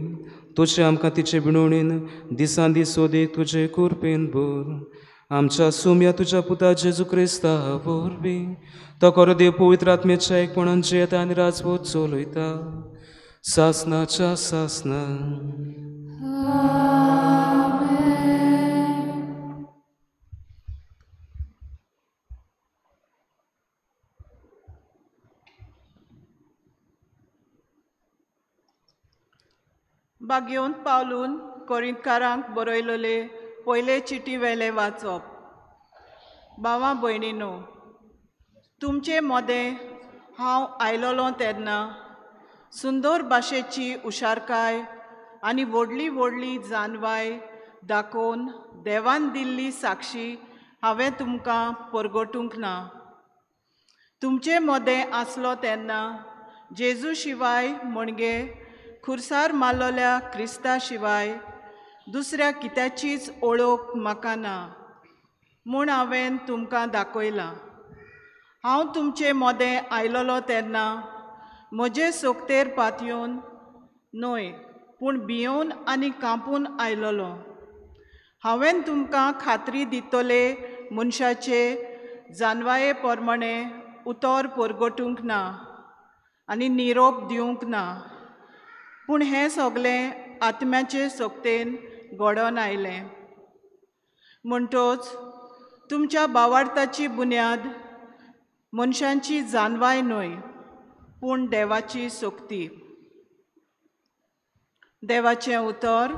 तशें आमकां तिचे विणवणीन दिसान दीस सोदीक तुजे कुरपेन भर. आमच्या सुम्या तुज्या पुता जेजू क्रिस्ता वरवीं तो खरो देव पवित्र आत्म्याच्या एकपणान जियेता आनी राजवट चलयता सासनाच्या सासना. बागेवन पावलून कोरिंतकारांक बरयलेले पयले चिटी वेले वाचप. भावा भयणीनो, तुमचे मदें हांव आयलोलो तेन्ना सुंदर भाशेची हुशारकाय आनी व्हडली व्हडली जानवाय दाखोवन देवान दिल्ली साक्षी हांवें तुमकां परगटूंक ना. तुमचे मदें आसलो तेन्ना जेजू शिवाय म्हणजे खुर्सार मारलोल्या क्रिस्ता शिवाय दुसऱ्या कित्याचीच ओळख म्हाका ना म्हूण हांवें तुमकां दाखयलां. हांव तुमचे मदें आयलोलो तेन्ना म्हजे सोकतेर पातयेवन न्हय पूण भियोवन आनी कांपून आयलोलो. हांवें तुमकां खात्री दितले मनशाचे जानवाये प्रमाणे उतर परगटूंक ना आनी निरोप दिवंक ना, पूण हें सगळें आत्म्याचे सोकतेन घडोवन आयलें. म्हणटोच तुमच्या बावार्थाची बुन्याद मनशांची जानवाय न्हय पूण देवाची सोकती. देवाचें उतर.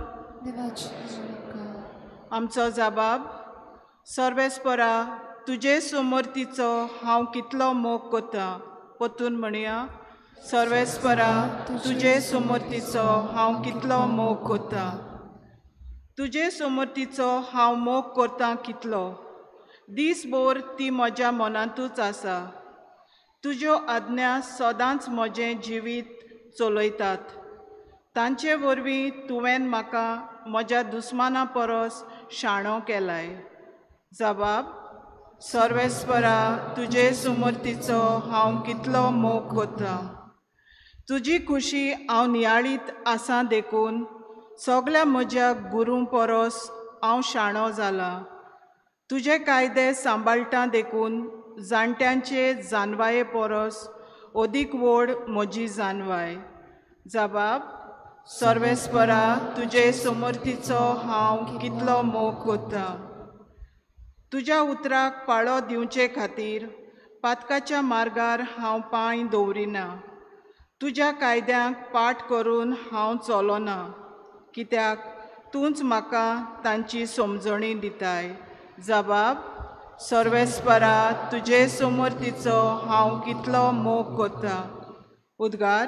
आमचो जबाब. सर्वेस्परा, तुजे समर्थीचो हांव कितलो मोग करता. परतून म्हणया, सर्वेस्परा, तुजे समर्थीचो हांव कितलो मोग करता. तुजे समर्थीचो हांव मोग करता कितलो, दीसभर ती म्हज्या मनांतूच आसा. तुज्यो आज्ञा सदांच म्हजें जिवीत चलयतात. तांचे वरवीं तुवें म्हाका म्हज्या दुस्माना परस शाणो केलाय. जबाब. सर्वेस्परा, तुजे समर्थीचो हांव कितलो मोग करता. तुजी खुशी हांव नियाळीत आसा देखून सगळ्या म्हज्या गुरूं परस हांव शाणो जाला. तुजे कायदे सांबाळटा देखून जाणट्यांचे जानवाये परस अदीक व्हड म्हजी जानवाय. जबाब. सर्वेस्परा, तुजे समर्थीचो हांव कितलो मोग करता. तुज्या उतराक पाळो दिवचे खातीर पातकाच्या मार्गार हांव पांय दवरिना. तुज्या कायद्यांक पाठ करून हांव चलोना, कित्याक तूंच म्हाका तांची समजणी दिताय. जबाब. सर्वेस्परा, तुजे समर्थीचो हांव कितलो मोग करता. उद्गार.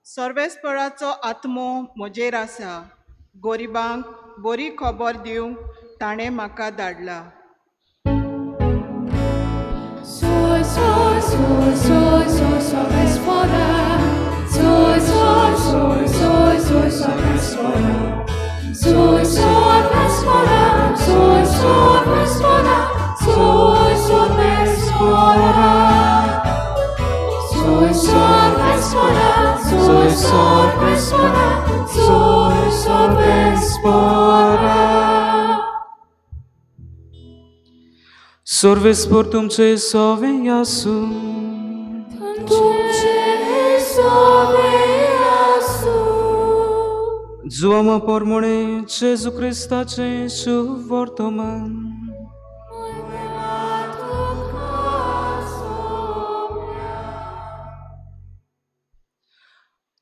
सर्वेस्पराचो आत्मो म्हजेर आसा, गरिबांक बरी खबर दिवंक ताणें म्हाका धाडला. सर्वेस्पर तुमचे सवे आसूं. जुवामा पोरमोणे जेजू क्रिस्ताचें सुवर्तमान.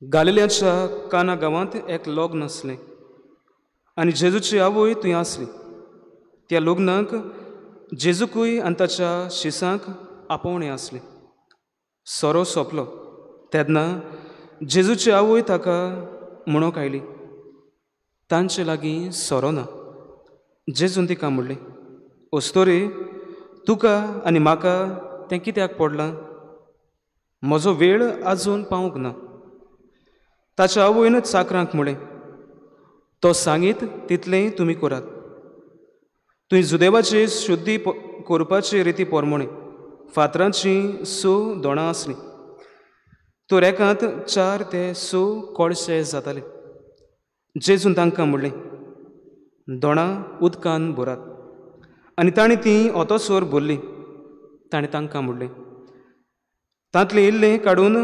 गालिल्याच्या काना गांवांत एक लग्न आसलें आनी जेजूची आवय थंय आसली. त्या लग्नाक जेजूकूय आनी ताच्या शिसांक आपोवणें आसलें. सोरो सोंपलो तेन्ना जेजूची आवय ताका म्हणूंक आयली, तांचे लागीं सोरो ना. जेजून तिका म्हणलें, अस्तोरे, तुका आनी म्हाका तें कित्याक पडलां? म्हजो वेळ आजून पावूंक ना. ताच्या आवयन चाकरांक म्हणलें, तो सांगीत तितलेंय तुमी करात. तुवें जुदेवाची शुद्धी करपाची रिती पोरमोणे फातरांचीं 6 दोणां आसलीं, तर एकांत 4 ते 6 कोळशे जाताले. जेजून तांकां म्हणलें, दोणां उदकान भरात. आनी ताणें तीं ओतोसर भरलीं. ताणें तांकां म्हणलें, तांतलें इल्लें काडून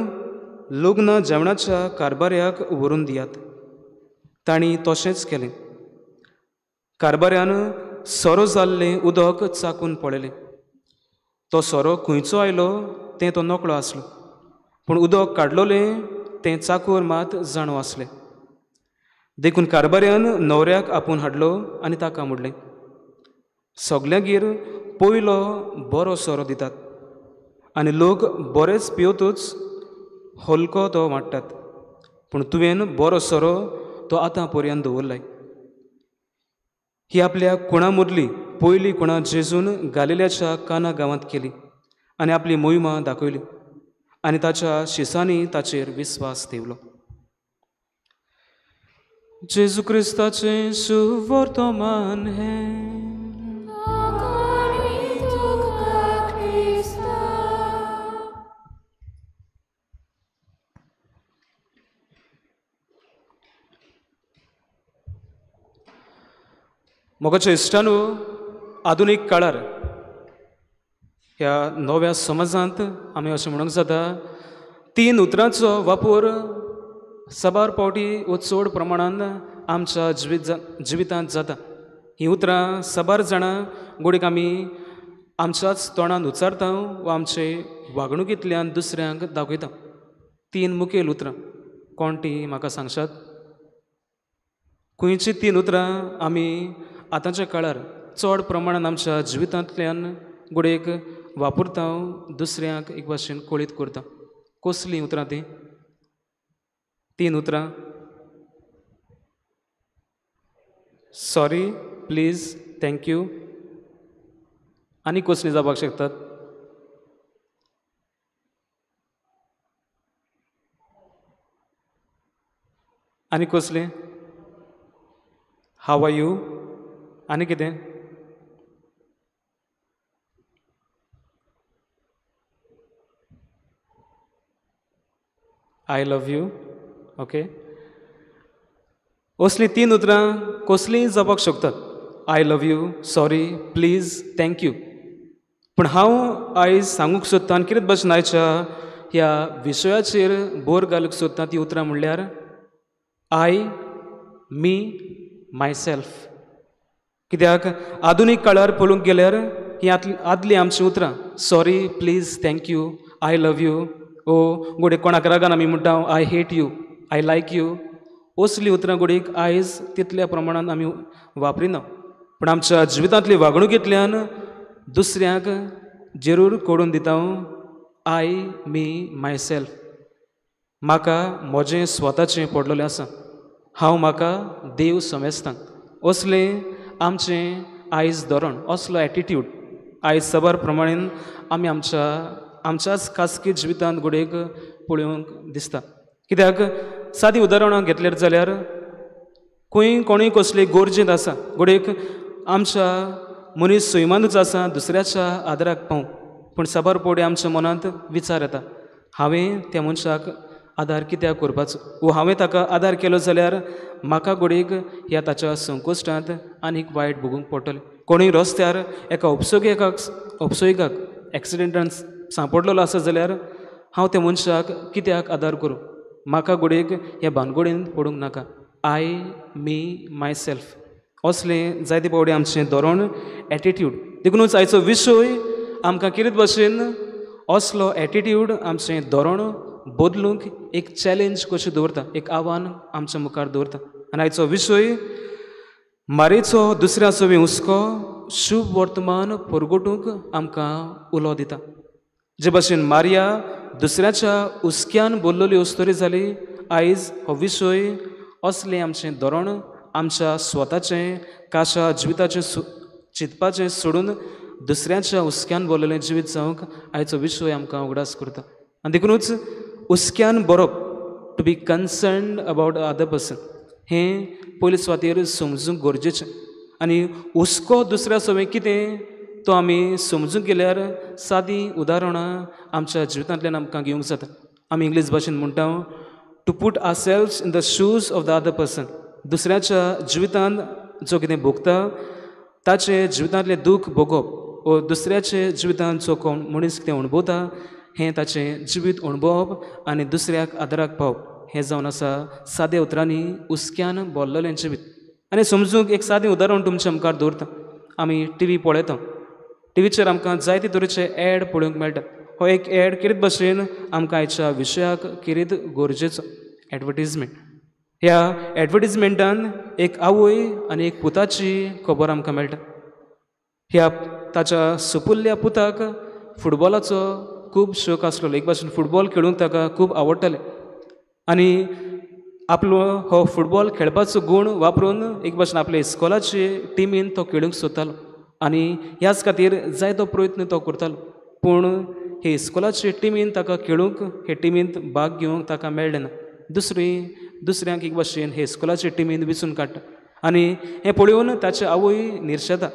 लग्न जेवणाच्या कारबाऱ्याक व्हरून दियात. तांणी तशेंच केलें. कारबाऱ्यान सोरो जाल्लें उदक चाकून पळयलें. तो सोरो खंयचो आयलो तें तो नकळो आसलो, पूण उदक काडलोलें तें चाकूर मात जाणो आसलें. देखून कारबाऱ्यान न्हवऱ्याक आपोवन हाडलो आनी ताका म्हणलें, सगल्यांगेर पयलो बरो सोरो दितात आनी लोक बरेच पिवतूच हलको तो वाडटात, पूण तुवें बरो सोरो तो आतां पर्यंत दवरलाय. ही आपल्या कुणा मदली पयली कुणा जेजून गालिल्याच्या काना गांवांत केली आनी आपली मोहिमा दाखयली आनी ताच्या शिसांनी ताचेर विस्वास ठेवलो. जेजू क्रिस्ताचें सुवर्तमान हें. मोगाच्या इश्टानू, आधुनीक काळार ह्या नव्या समाजांत आमी अशें म्हणूंक जाता, 3 उतरांचो वापर साबार पावटी वो चड प्रमाणान आमच्या जिवितांत जाता. हीं उतरां साबार जाणां गोडीक आमी आमच्याच तोंडान उच्चारता वा आमचे वागणुकींतल्यान दुसऱ्यांक दाखयता. 3 मुखेल उतरां कोण तीं म्हाका सांगशात? खंयचीं 3 उतरां आमी आतांच्या काळार चड प्रमाणान आमच्या जिवितांतल्यान गोडेक वापरता, दुसऱ्यांक एक भाशेन कळीत करता? कसलीं उतरां तीं? 3 उतरां. Sorry, please, thank you. आनी कसलीं जावपाक शकतात? आनी कसलीं? How are you. आनी कितें? I love you. Okay, असलीं 3 उतरां कसलींय जावपाक शकतात. I love you, sorry, please, thank you. पूण हांव आयज सांगूंक सोदतां आनी कितें भाशेन आयच्या ह्या विशयाचेर भर घालूंक सोदतां ती उतरां म्हणल्यार I, me, myself. कित्याक आधुनीक काळार पळोवंक गेल्यार हीं आदलीं आमचीं उतरां sorry, please, thank you, I love you, ओ गोडे कोणाक रागान आमी म्हणटा I hate you, I like you, असलीं उतरां गोडीक आयज तितल्या प्रमाणान आमी वापरिना. पूण आमच्या जिवितांतली वागणुकींतल्यान दुसऱ्यांक जरूर कळून दिता I, me, myself. म्हाका म्हजें स्वताचें पडलेलें आसा, हांव म्हाका देव समजता. असलें आमचें आयज धोरण, असलो एटिट्यूड आयज साबार प्रमाणेन आमी आमच्याच खासगी जिवितांत घडयेक पळोवंक दिसता. कित्याक सादी उदाहरणां घेतल्यार जाल्यार खंय कोणूय कसली गरजेंत आसा, घडयेक आमच्या मनीस सैमानूच आसा दुसऱ्याच्या आदाराक पावूंक, पूण साबार पवटी आमच्या मनांत विचार येता, हांवें त्या मनशाक आदार कित्याक करपाचो, वो हांवें ताका आदार केलो जाल्यार म्हाका घडयेक ह्या ताच्या संकश्टांत आनीक वायट भोगूंक पडटलें. कोणूय रस्त्यार एका उपसोयगाक एक्सिडेंटान सांपडलेलो आसा जाल्यार हांव त्या मनशाक कित्याक आदार करूं, म्हाका घडयेक ह्या भानगडीन पडूंक नाका. I, मी, my self असलें जायते फावटी आमचें धोरण एटिट्यूड. देखुनूच आयचो विशय आमकां कितें भशेन असलो एटिट्यूड आमचें धोरण बदलूंक एक चॅलेंज कशी दवरता, एक आव्हान आमच्या मुखार दवरता. आनी आयचो विशय मारेचो दुसऱ्या सवी हुस्को शुभ वर्तमान परगटूंक आमकां उलो दिता. जे भशेन मारिया दुसऱ्याच्या हुस्क्यान बोल्लोली अस्तोरी जाली, आयज हो विशय असलें आमचें धोरण आमच्या स्वताचें काशा जिविताचें चिंतपाचें सोडून दुसऱ्याच्या हुस्क्यान बोल्लेलें जिवीत जावंक आयचो विशय आमकां उगडास करता. आनी देखुनूच हुस्क्यान बरोवप, to be concerned about other person, हें पयले सुवातेर समजूंक गरजेचें. आनी हुस्को दुसऱ्या सवें कितें तो आमी समजूंक गेल्यार सादीं उदाहरणां आमच्या जिवितांतल्यान आमकां घेवंक जाता. आमी इंग्लीश भाशेन म्हणटा to put ourselves in the shoes of the other person. दुसऱ्याच्या जिवितांत जो कितें भोगता ताचें जिवितांतलें दूख भोगप वो दुसऱ्याचे जिवितांत जो कोण मनीस कितें अणभवता हें ताचें जिवीत अणभवप आनी दुसऱ्याक आदाराक पावप हें जावन आसा साद्या उतरांनी हुस्क्यान बोल्ललें जिवीत. आनी समजूंक एक सादें उदाहरण तुमच्या मुखार दवरता. आमी टिवी पळयता, टिवीचेर आमकां जायते तरेचे एड पळोवंक मेळटा. हो एक एड कितें भशेन आमकां आयच्या विशयाक कितें गरजेचो एडवर्टीजमेंट. ह्या एडवर्टीजमेंटान एक आवय आनी एक पुताची खबर आमकां मेळटा. ह्या ताच्या सुपुल्ल्या पुताक फुटबॉलाचो खूब शौक आसलेलो, एक भाशेन फुटबॉल खेळूंक ताका खूब आवडटालें आनी आपलो हो फुटबॉल खेळपाचो गूण वापरून एक भाशेन आपल्या इस्कॉलाचे टिमीन तो खेळूंक सोदतालो आनी ह्याच खातीर जायतो प्रयत्न तो करतालो. पूण हे इस्कॉलाचे टिमीन ताका खेळूंक, हे टिमींत भाग घेवंक ताका मेळ्ळें ना. दुसऱ्यांक एक भाशेन हे इस्कॉलाचे टिमीन विचून काडटा आनी हें पळोवन ताचे आवय निर्शेता.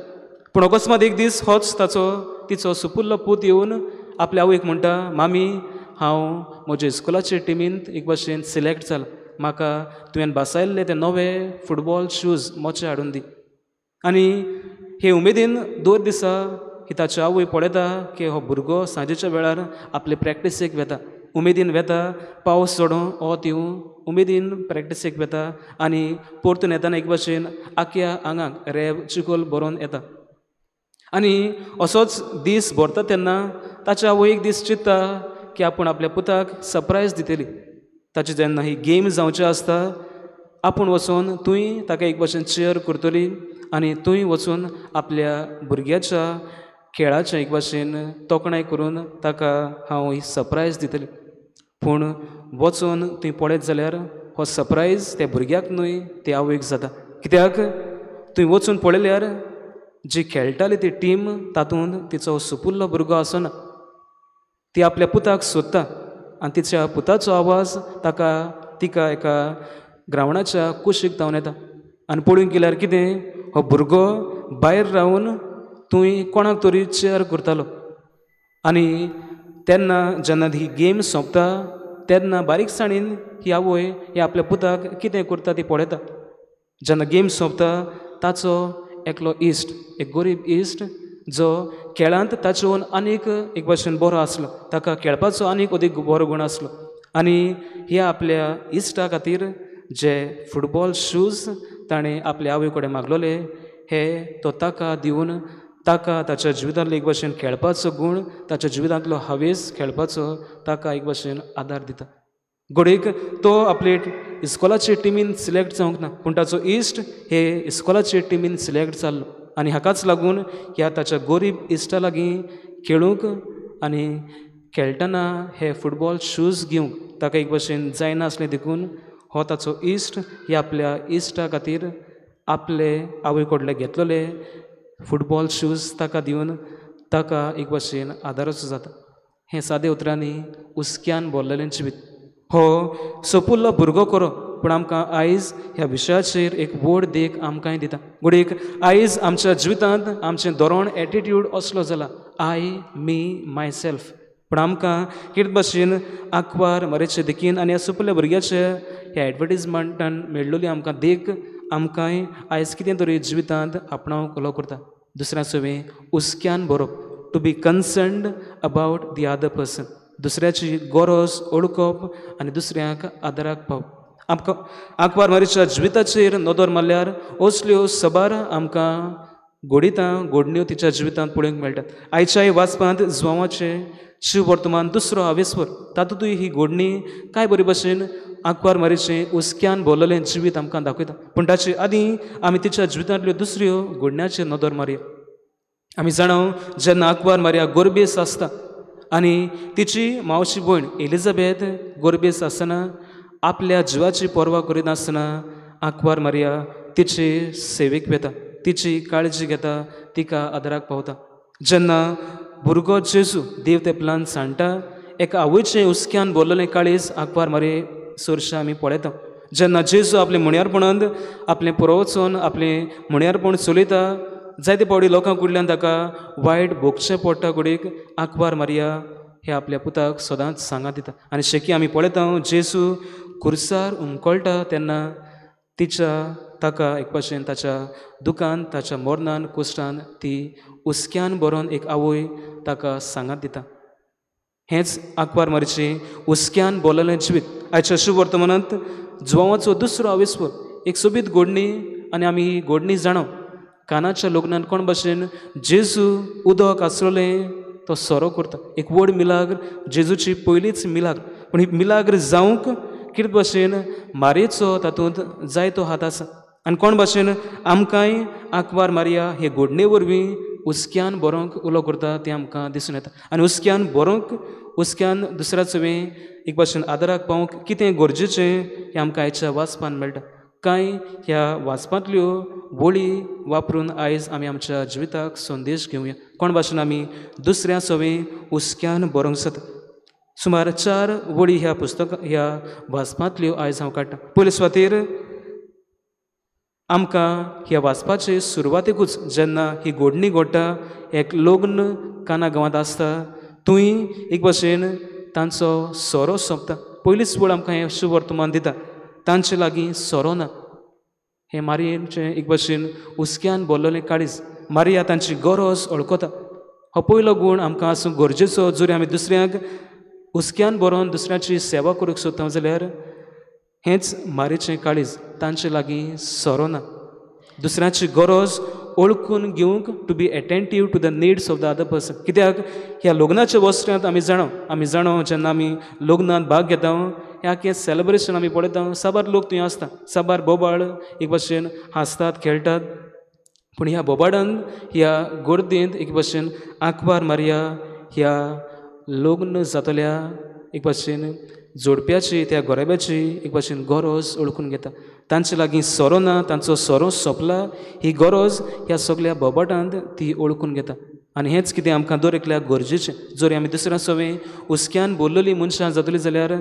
पूण अकस्मात एक दीस होच ताचो तिचो सुपुल्लो पूत येवन आपल्या आवयक म्हणटा, मामी हांव म्हज्या इस्कॉलाचे टिमींत एक भाशेन सिलेक्ट जाला, म्हाका तुवें बसयल्ले ते नवे फुटबॉल शूज मोचे हाडून दी. आनी हे उमेदीन दर दिसा ही ताची आवय पळयता की हो भुरगो सांजेच्या वेळार आपले प्रॅक्टिसेक वेता, उमेदीन वेता, पावस चडों वत येवं उमेदीन प्रॅक्टिसेक वेता आनी परतून येतना एक भाशेन आख्या आंगाक रेब चिखोल भरोन येता. आनी असोच दीस भरता तेन्ना ताच्या आवय एक दीस चिंत्ता की आपूण आपल्या पुताक सरप्रायज दितली. ताची जेन्ना ही गेम जावची आसता आपूण वचून तूंय ताका एक भाशेन चेयर करतली आनी तूंय वचून आपल्या भुरग्याच्या खेळाचें एक भाशेन तोखणाय करून ताका हांव ही सरप्रायज दितली. पूण वचून थंय पळयत जाल्यार हो सरप्रायज त्या भुरग्याक न्हय ते आवयक जाता. कित्याक थंय वचून पळयल्यार जी खेळटाली ती टीम तातूंत तिचो सुपुल्लो भुरगो आसना. ती आपल्या पुताक सोदता आनी तिच्या पुताचो आवाज ताका तिका एका ग्रावंडाच्या कुशीक धांवन येता आनी पळोवंक गेल्यार कितें हो भुरगो भायर रावन थंय कोणाक तरी चेअर करतालो. आनी तेन्ना जेन्ना ही गेम सोंपता तेन्ना बारीकसाणेन ही आवय ही आपल्या पुताक कितें करता ती पळयता. जेन्ना गेम सोंपता ताचो एकलो इश्ट, एक गरीब इश्ट जो खेळांत ताचेहून आनीक एक भाशेन बरो आसलो, ताका खेळपाचो आनीक अदीक बरो गूण आसलो आनी ह्या आपल्या इश्टा खातीर जे फुटबॉल शूज ताणें आपल्या आवय कडेन मागलोले हे तो ताका दिवन ताका ताच्या जिवितांतलो एक भाशेन खेळपाचो गूण, ताच्या जिवितांतलो हावेस खेळपाचो ताका एक भाशेन आदार दिता. घडयेक तो आपले इस्कॉलाचे टिमीन सिलेक्ट जावंक ना, पूण ताचो इश्ट हे इस्कॉलाचे टिमीन सिलेक्ट जाल्लो आनी हाकाच लागून ह्या ताच्या गरीब इश्टा लागीं खेळूंक आनी खेळटना हे फुटबॉल शूज घेवंक ताका एक भाशेन जायनासलें. देखून हो ताचो इश्ट हे आपल्या इश्टा खातीर आपले आवय कडले घेतलेले फुटबॉल शूज ताका दिवन ताका एक भाशेन आदाराचो जाता. हें सादे उतरांनी हुस्क्यान भरलेलें जिवीत. हो सोपुल्लो भुरगो करो, पूण आमकां आयज ह्या विशयाचेर एक व्हड देख आमकांय दिता. घडयेक आयज आमच्या जिवितांत आमचें धोरण एटिट्यूड असलो जाला, I, me, my self. पूण आमकां कितें भाशेन आंकवार मरेचे देखीन आनी ह्या सुपुल्ल्या भुरग्याचे ह्या एडवर्टीजमेंटान मेळ्ळोली आमकां देख आमकांय आयज कितें तरी जिवितांत आपणावंक उलो करता. दुसऱ्या सवें हुस्क्यान बरोवप, to be concerned about the other person, दुसऱ्याची गरज ओळखप आनी दुसऱ्यांक आदाराक पावप. आमकां आंकवार मारीच्या जिविताचेर नदर मारल्यार असल्यो सबार आमकां घोडितां घोडण्यो तिच्या जिवितांत पळोवंक मेळटात. आयच्याय वाचपांत जुवांवाचें शिववर्तमान दुसरो आवेस्वर तातूंतय ही घोडणी कांय बरे भशेन आंकवार मारीचें हुस्क्यान भरलेलें जिवीत आमकां दाखयता. पूण ताचे आदीं आमी तिच्या जिवितांतल्यो दुसऱ्यो घोडण्याचेर नदर मारया. आमी जाणा जेन्ना आंकवार मारिया गोरबेस आसता आनी तिची मावशी भयण एलिझाबेथ गोरबेस आसतना आपल्या जिवाची पर्वा करिनासतना आंकवार मारिया तिचे सेवेक वेता, तिची काळजी घेता, तिका आदाराक पावता. जेन्ना भुरगो जेजू देव तेपलान सांडटा एका आवयचें हुस्क्यान भरलेलें काळीज आंकवार मारिये सरशें आमी पळयता. जेन्ना जेजू आपलें मुण्यारपणांत आपलें पुरोवचन आपलें मुण्यारपण चलयता जायते फावटी लोकां कडल्यान ताका वायट भोगचें पडटा. घडयेक आंकवार मारिया हे आपल्या पुताक सदांच सांगात दिता. आनी शेकी आमी पळयता जेजू खुर्सार उमकळटा तेन्ना तिच्या ताका एक भाशेन ताच्या दुखान ताच्या मरणान कुश्टान ती हुस्क्यान भरोन एक आवय ताका सांगात दिता. हेंच आंकवार मारीचें हुस्क्यान भरलेलें जिवीत. आयच्या शुभवर्तमानांत जुवांवाचो दुसरो आविस्वर एक सोबीत घोडणी आनी आमी ही घोडणी जाणा कानाच्या लग्नान कोण भाशेन जेजू उदक आसलें तो सोरो करता. एक व्हड मिलाग्र, जेजूची पयलीच मिलाग्र. पूण ही मिलाग्र जावंक कितें भाशेन मारयेचो तातूंत जायतो हात आसा. आनी कोण भाशेन आमकांय आंकवार मारिया हे घोडणे वरवीं हुस्क्यान बरोवंक उलो करता तें आमकां दिसून येता. आनी हुस्क्यान बरोवंक हुस्क्यान दुसऱ्या सवें एक भाशेन आदाराक पावोवंक कितें गरजेचें हें आमकां आयच्या वाचपान मेळटा. कांय ह्या वाचपांतल्यो वळी वापरून आयज आमी आमच्या जिविताक संदेश घेवया. कोण भाशेन आमी दुसऱ्या सवें हुस्क्यान बरोवंक जाता. सुमार 4 वळी ह्या पुस्तक ह्या वाचपांतल्यो आयज हांव काडटा. पयले सुवातेर आमकां ह्या वाचपाचे सुरवातेकूच जेन्ना ही घोडणी घडटा एक लग्न काना गांवांत आसता थंय एक भाशेन तांचो सोरो सोंपता. पयलीच वळ आमकां हें शुभवर्तमान दिता तांचे लागीं सोरो ना. हें मारयेचें एक भाशेन हुस्क्यान भरलेलें काळीज. मारिया तांची गरज वळखता. हो पयलो गूण आमकां आसूं गरजेचो. जरी आमी दुसऱ्यांक हुस्क्यान बरोवन दुसऱ्याची सेवा करूंक सोदता जाल्यार हेंच मारयेचें काळीज तांचे लागीं सोरो ना. दुसऱ्याची गरज वळखून घेवंक to be attentive to the needs of the other person. कित्याक ह्या लग्नाच्या वस्त्रांत आमी जाणा जेन्ना आमी लग्नांत भाग घेता ह्या कितें सेलेब्रेशन आमी पळयता साबार लोक थंय आसता, साबार बोबाळ एक भाशेन हांसतात खेळटात. पूण ह्या बोबाडान ह्या गर्देंत एक भाशेन आंकवार मारिया ह्या लग्न जातल्या एक भाशेन जोडप्याची त्या गोरेब्याची एक भाशेन गरज वळखून घेता. तांचे लागीं सोरो ना, तांचो सोरो सोंपला ही गरज ह्या सगल्या बोबाटांत ती वळखून घेता. आनी हेंच कितें आमकां दर एकल्याक गरजेचें. जरी आमी दुसऱ्या सवें हुस्क्यान भरलेलीं मनशां जातलीं जाल्यार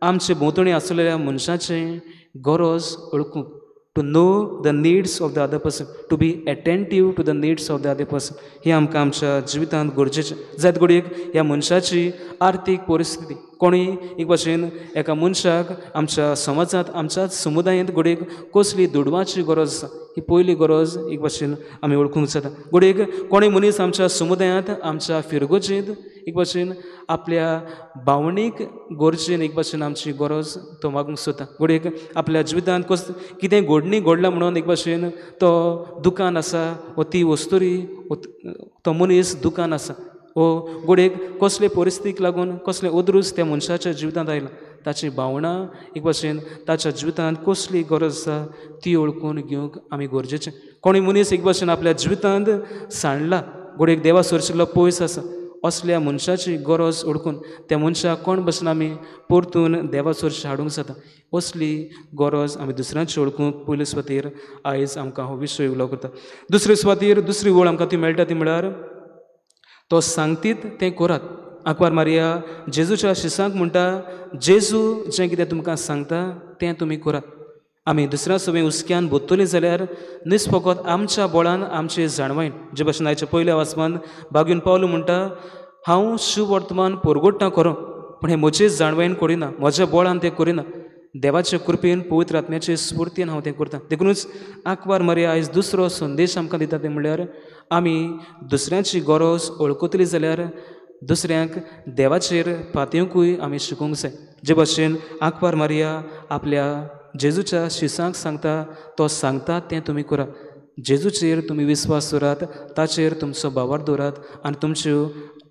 आमचे भोंवतणी आसलेल्या मनशाचें गरज वळखूंक to know the needs of the other person, to be attentive to the needs of the other person हें आमकां आमच्या जिवितांत गरजेचें. जायत घडयेक ह्या मनशाची आर्थीक परिस्थिती कोणूय एक भाशेन एका मनशाक आमच्या समाजांत आमच्याच समुदायांत घडयेक कसली दुडवाची गरज आसा ही पयली गरज एक भाशेन आमी वळखूंक जाता. घडयेक कोणूय मनीस आमच्या समुदायांत आमच्या फिरगोजेंत एक भाशेन आपल्या भावनीक गरजेन एक भाशेन आमची गरज तो मागूंक सोदता. घडयेक आपल्या जिवितांत कितें घडणी घडलां म्हणून एक भाशेन तो दुकान आसा वो ती वस्तुरी तो मनीस दुकान आसा वो घडयेक कसले परिस्थितीक लागून कसलें अदृश्ट त्या मनशाच्या जिवितांत आयलां ताची भावनां एक भाशेन ताच्या जिवितांत कसली गरज आसा ती वळखून घेवंक आमी गरजेचें. कोणूय मनीस एक भाशेन आपल्या जिवितांत सांडला घडयेक देवा सरशिल्लो पयस आसा असल्या मनशाची गरज वळखून त्या मनशाक कोण भाशेन आमी परतून देवा सरशी हाडूंक जाता असली गरज आमी दुसऱ्यांची वळखूंक पयले सुवातेर आयज आमकां हो विशय उलो करता. दुसरे सुवातेर दुसरी वळ आमकां ती मेळटा ती म्हळ्यार तो सांगतीत तें करात. आंकवार मारिया जेजूच्या शिसांक म्हणटा जेजू जें कितें तुमकां सांगता तें तुमी करात. आमी दुसऱ्या सवें हुस्क्यान भोत्तलीं जाल्यार न्हीच फकत आमच्या बळान आमचे जाणवायन. जे भाशेन आयच्या पयल्या वाचपान बागीन पावलो म्हणटा हांव शुवर्तमान परगोडटा खरो पूण हें म्हजे जाणवायन करिना, म्हज्या बळान तें करिना, देवाचे कृपेन पवित्र आत्म्याचे स्फुर्तीन हांव तें करता. देखुनूच आंकवार मारिया आयज दुसरो संदेश आमकां दिता तें म्हणल्यार आमी दुसऱ्यांची गरज वळखतली जाल्यार दुसऱ्यांक देवाचेर पातयेवंकूय आमी शिकूंक जाय. जे भाशेन आंकवार मारिया आपल्या जेजूच्या शिसांक सांगता, तो सांगता तें तुमी करात, जेजूचेर तुमी विस्वास दवरात, ताचेर तुमचो भावार्थ दवरात आनी तुमच्यो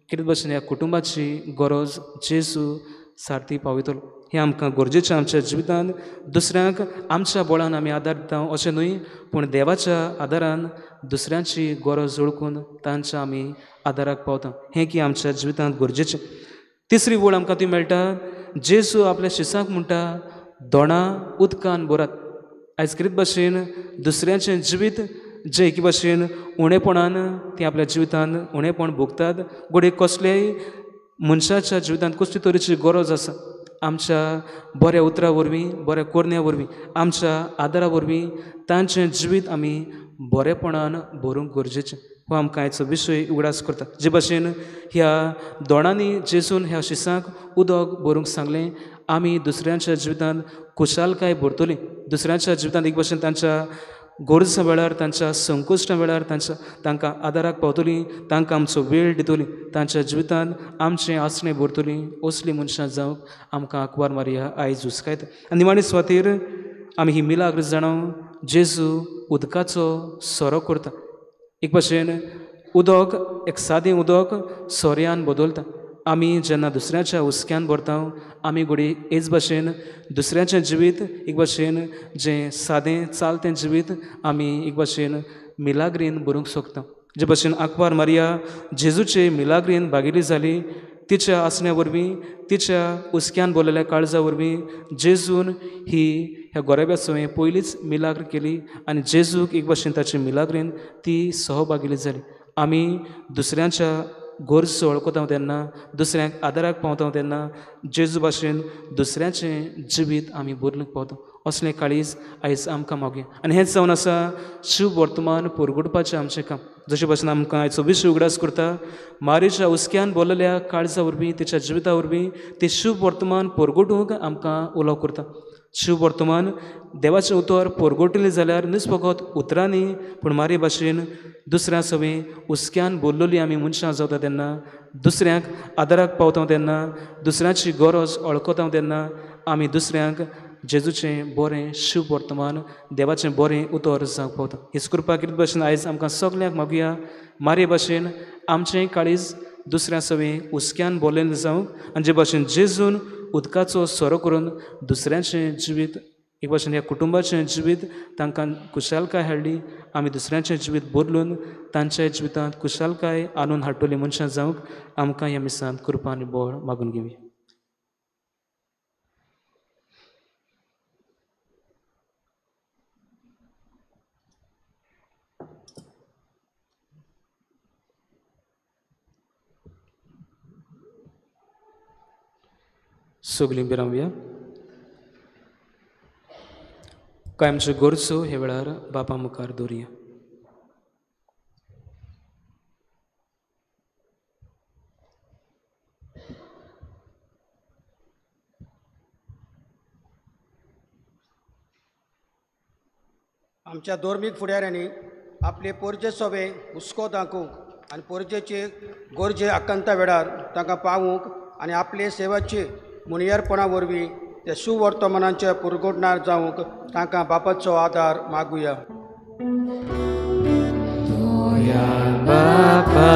कितें भशेन ह्या कुटुंबाची गरज जेजू सारती पावयतलो. हें आमकां गरजेचें आमच्या जिवितांत. दुसऱ्यांक आमच्या बळान आमी आदार दिता अशें न्हय, पूण देवाच्या आदारान दुसऱ्यांची गरज वळखून तांच्या आमी आदाराक पावता. हें की आमच्या जिवितांत गरजेचें. तिसरी वळ आमकां ती मेळटा, जेजू आपल्या शिसांक म्हणटा दोणां उदकान भरात. आयज कितें भशेन दुसऱ्यांचें जिवीत जें एके भशेन उणेपणान ती आपल्या जिवितांत उणेपण भोगतात, घडये कसलेय मनशाच्या जिवितांत कसली तरेची गरज आसा, आमच्या बऱ्या उतरां वरवीं, बऱ्या करण्या वरवीं, आमच्या आदारा वरवीं तांचें जिवीत आमी बरेपणान भरूंक गरजेचें. हो आमकां आयचो विशय उगडास करता. जे भशेन ह्या दोणांनी जेजून ह्या शिसांक उदक भरूंक सांगलें, आमी दुसऱ्यांच्या जिवितांत खुशालकाय भरतली, दुसऱ्यांच्या जिवितांत एक भशेन तांच्या गरजा वेळार, तांच्या संकश्टा वेळार तांच्या तांकां आदाराक पावतली, तांकां आमचो वेळ दितली, तांच्या जिवितांत आमचें आसणें भरतली. असलीं मनशां जावंक आमकां आंकवार मारिया आयज हुस्कायता. आनी निमाणे सुवातेर आमी ही मिलाग्र जाणां, जेजू उदकाचो सोरो करता. एक भशेन उदक, एक सादें उदक सोऱ्यान बदलता. आमी जेन्ना दुसऱ्याच्या हुस्क्यान भरता, आमी घडये हेच भशेन दुसऱ्याचें जिवीत एक भशेन जें सादें चालतें जिवीत आमी एक भशेन मिलाग्रीन भरूंक शकता. जे भशेन आंकवार मारिया जेजूचे मिलाग्रीन भागिली जाली, तिच्या आसण्या वरवीं, तिच्या हुस्क्यान भरलेल्या काळजा वरवीं जेजून ही ह्या गोरेब्या सवें पयलीच मिलाग्र केली आनी जेजूक एक भशेन ताची मिलाग्रीन ती सहभागिली जाली. आमी दुसऱ्यांच्या गरज वळखता तेन्ना, दुसऱ्यांक आदाराक पावता तेन्ना जेजू भाशेन दुसऱ्यांचें जिवीत आमी बदलूंक पावता. असलें काळीज आयज आमकां मागया. आनी हेंच जावन आसा शुभ वर्तमान परगटपाचें आमचें काम. जशें भाशेन आमकां आयचो विशय उगडास करता, मारीच्या हुस्क्यान भरलेल्या काळजा वरवीं, तिच्या जिविता वरवीं तें शुभ वर्तमान परगटूंक आमकां उलो करता. शुभ वर्तमान देवाचें उतर परगटलें जाल्यार न्हूच फकत उतरांनी, पूण मारी भाशेन दुसऱ्यां सवें हुस्क्यान भरलेली आमी मनशां जाता तेन्ना, दुसऱ्यांक आदाराक पावता तेन्ना, दुसऱ्यांची गरज वळखता तेन्ना आमी दुसऱ्यांक जेजूचें बरें शुभ वर्तमान, देवाचें बरें उतर जावंक पावता. हेच कृपा कितें भाशेन आयज आमकां सगल्यांक मागुया, मारी भाशेन आमचें काळीज दुसऱ्यां सवें हुस्क्यान भरलेलें जावंक आनी जे भाशेन जेजून उदकाचो सोरो करून दुसऱ्यांचें जिवीत एक भाशेन ह्या कुटुंबाचें जिवीत तांकां खुशालकाय हाडली, आमी दुसऱ्यांचें जिवीत बदलून तांच्या जिवितांत खुशालकाय आणून हाडटली मनशां जावंक आमकां ह्या मिसांत कृपा आनी बळ मागून घेवया. सगळीं बिरावया. काय आमच्यो गरजो ह्या वेळार बापा मुखार दवरुया. आमच्या धर्मीक फुडाऱ्यांनी आपले पोरजे सोबे हुस्को दाखोवंक आनी पोरजेचे गरजे आकांता वेळार तांकां पावूंक आनी आपले सेवाचे मुनियरपणा वरवीं ते सुवर्तमानाच्या पुरगोटणार जावंक तांकां बापाचो आदार मागुया. बापा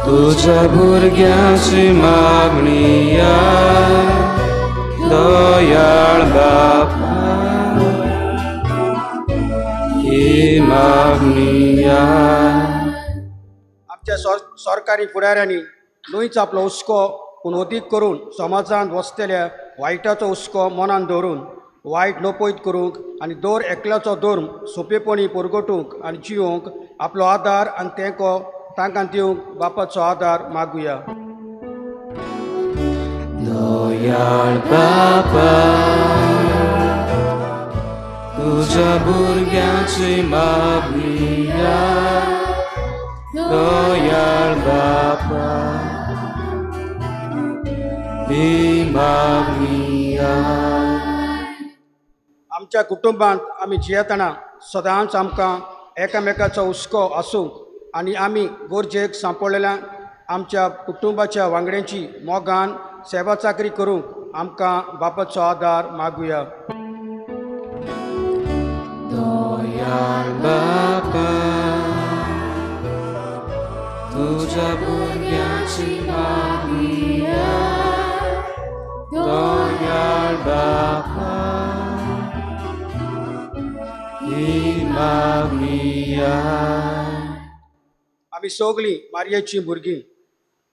तुझ्या भुरग्यांची मागणी दयाळ बापा ही मागणी. आमच्या सरकारी फुडाऱ्यांनी न्हयच आपलो हुस्को पूण अदीक करून समाजांत वसतल्या वायटाचो हुस्को मनान दवरून वायट नपयत करूंक आनी दर एकल्याचो धर्म सोंपेपणी परगटूंक आनी जियोवंक आपलो आदार आनी तेंको तांकां दिवंक बापाचो आदार मागुया. दयाळ बापा तुझ्या भुरग्यांची मागणी दयाळ बापा ही मागणी. आमच्या कुटुंबांत आमी जियेतना सदांच आमकां एकामेकाचो हुस्को आसूंक आनी आमी गरजेक सांपडलेल्या आमच्या कुटुंबाच्या वांगड्यांची मोगान सेवा चाकरी करूंक आमकां बापाचो आदार मागुया. दयाळ बापा तुझ्या भुरग्याची मागणीया, दयाळ बापा ही मागणीया. आमी सगळीं मारयेचीं भुरगीं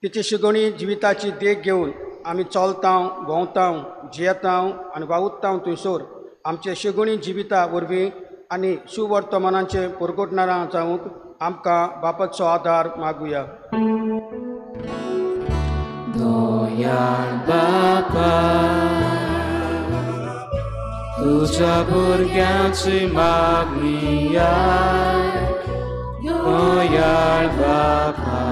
तिची शिगोणी जिविताची देख घेवन आमी चलतांव, भोंवतांव, जियेतांव आनी वावुरतांव थंयसर आमचे शिगोणी जिविता वरवीं आनी सुवर्तमानाचें परगटणारां जावंक आमकां बापाचो आदार मागुया. दयाळ बापा तुझ्या भुरग्याची मागणीया, दयाळ बापा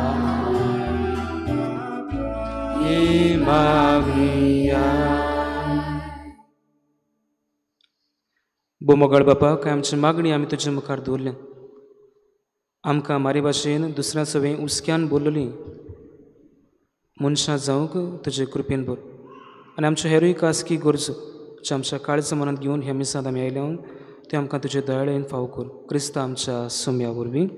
ही मागणीया. बोमोगाळ बापा, काय आमची मागणी आमी तुजे मुखार दवरल्या. आमकां मारी भाशेन दुसऱ्या सवें हुस्क्यान बोल्लोली मनशां जावंक तुजे कृपेन भर आनी आमच्यो हेरूय खासगी गरजो ज्यो आमच्या काळजा मनांत घेवन ह्या मिसांत आमी आयल्या त्यो आमकां तुजे दयाळेन फावो कर. क्रिस्ता आमच्या सुम्या वरवीं.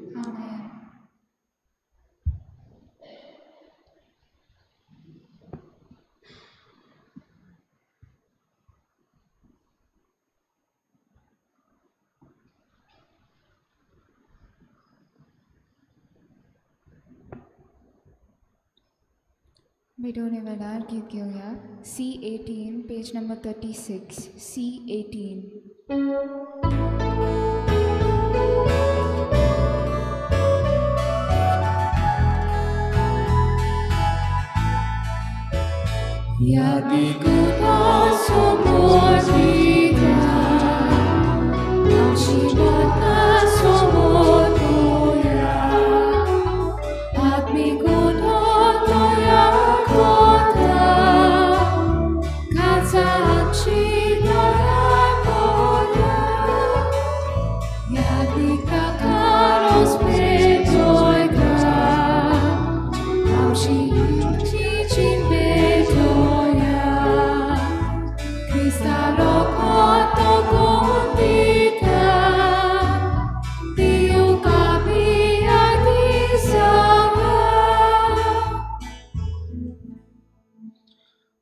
भेटून वेळार गीत घेवया. C18 page number 36. C18.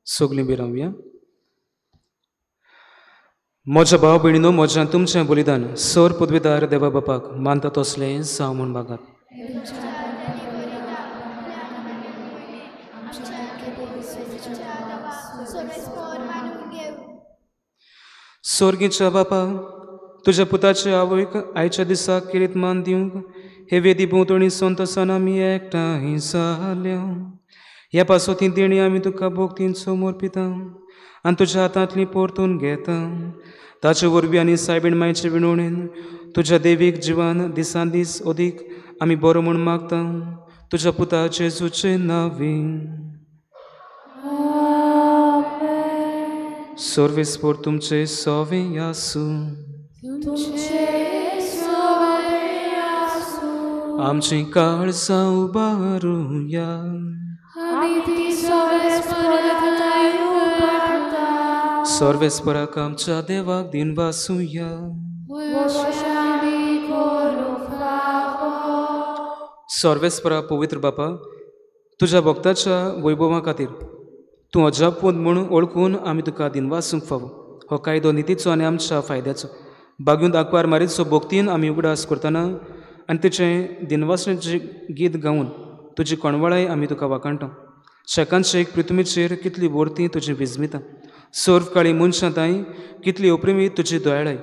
सगळीं बी रावया. म्हज्या भाव भयणीनो, म्हज्या तुमचें बलिदान सर पदवीदार देवा बापाक मानता तसलें जावं म्हूण मागात. स्वर्गीच्या बापा, तुज्या पुताचे आवयक आयच्या दिसा किरीत मान दिवंक हे वेदी भोंवतणी संतोसान आमी एकठांय जाल्या. ह्या पासत ही देणी आमी तुका भोगतीन समर्पिता आनी तुज्या हातांतली परतून घेता. ताचे वरवीं आनी सायबीण मायचे विणवणेन तुज्या देवीक जिवान दिसान दीस अदीक आमी बरो म्हूण मागता. तुज्या पुता जेजूचे नांवी. सर्वेस्पोर तुमचे सवे आसूं. आमची काळजां उबारुया. सर्वेस्पराक आमच्या देवाक दिनवासुया. सर्वेस्परा पवित्र बापा, तुज्या भक्ताच्या वैभवा खातीर तूं अजापवंत म्हूण वळखून आमी तुका दिनवासूंक फावो. हो कायदो नितीचो आनी आमच्या फायद्याचो. बागून आंकवार मारीचो भक्तीन आमी उगडास करतना आनी तुजें दिनवासण्याचें गीत गावन तुजी कोणवळाय आमी तुका वाखाणटा. शेकान शेक पृथ्वीचेर कितली वर्ती तुजी विजमिता, सर्व काळी मनशां तांय कितली अप्रेमी तुजी दयाळाय.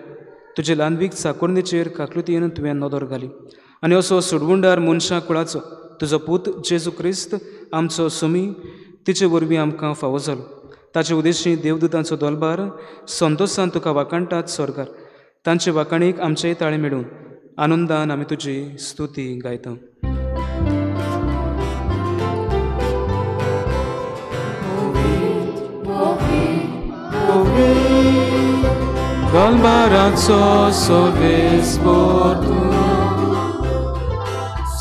तुजे ल्हानवीक चाकोरणीचेर काकलुतीन तुवें नदर घाली आनी असो सोडवुंडार मनशां कुळाचो तुजो पूत जेजू क्रिस्त आमचो सुमी तिचे वरवीं आमकां फावो जालो. ताचे उदेशी देवदूतांचो दोलबार संतोसान तुका वाखाणटात स्वर्गार. तांचे वाखाणीक आमचेय ताळे मेळून आनंदान आमी तुजी स्तुती गायता. दलबाराचो सर्वेस्पोर तूं,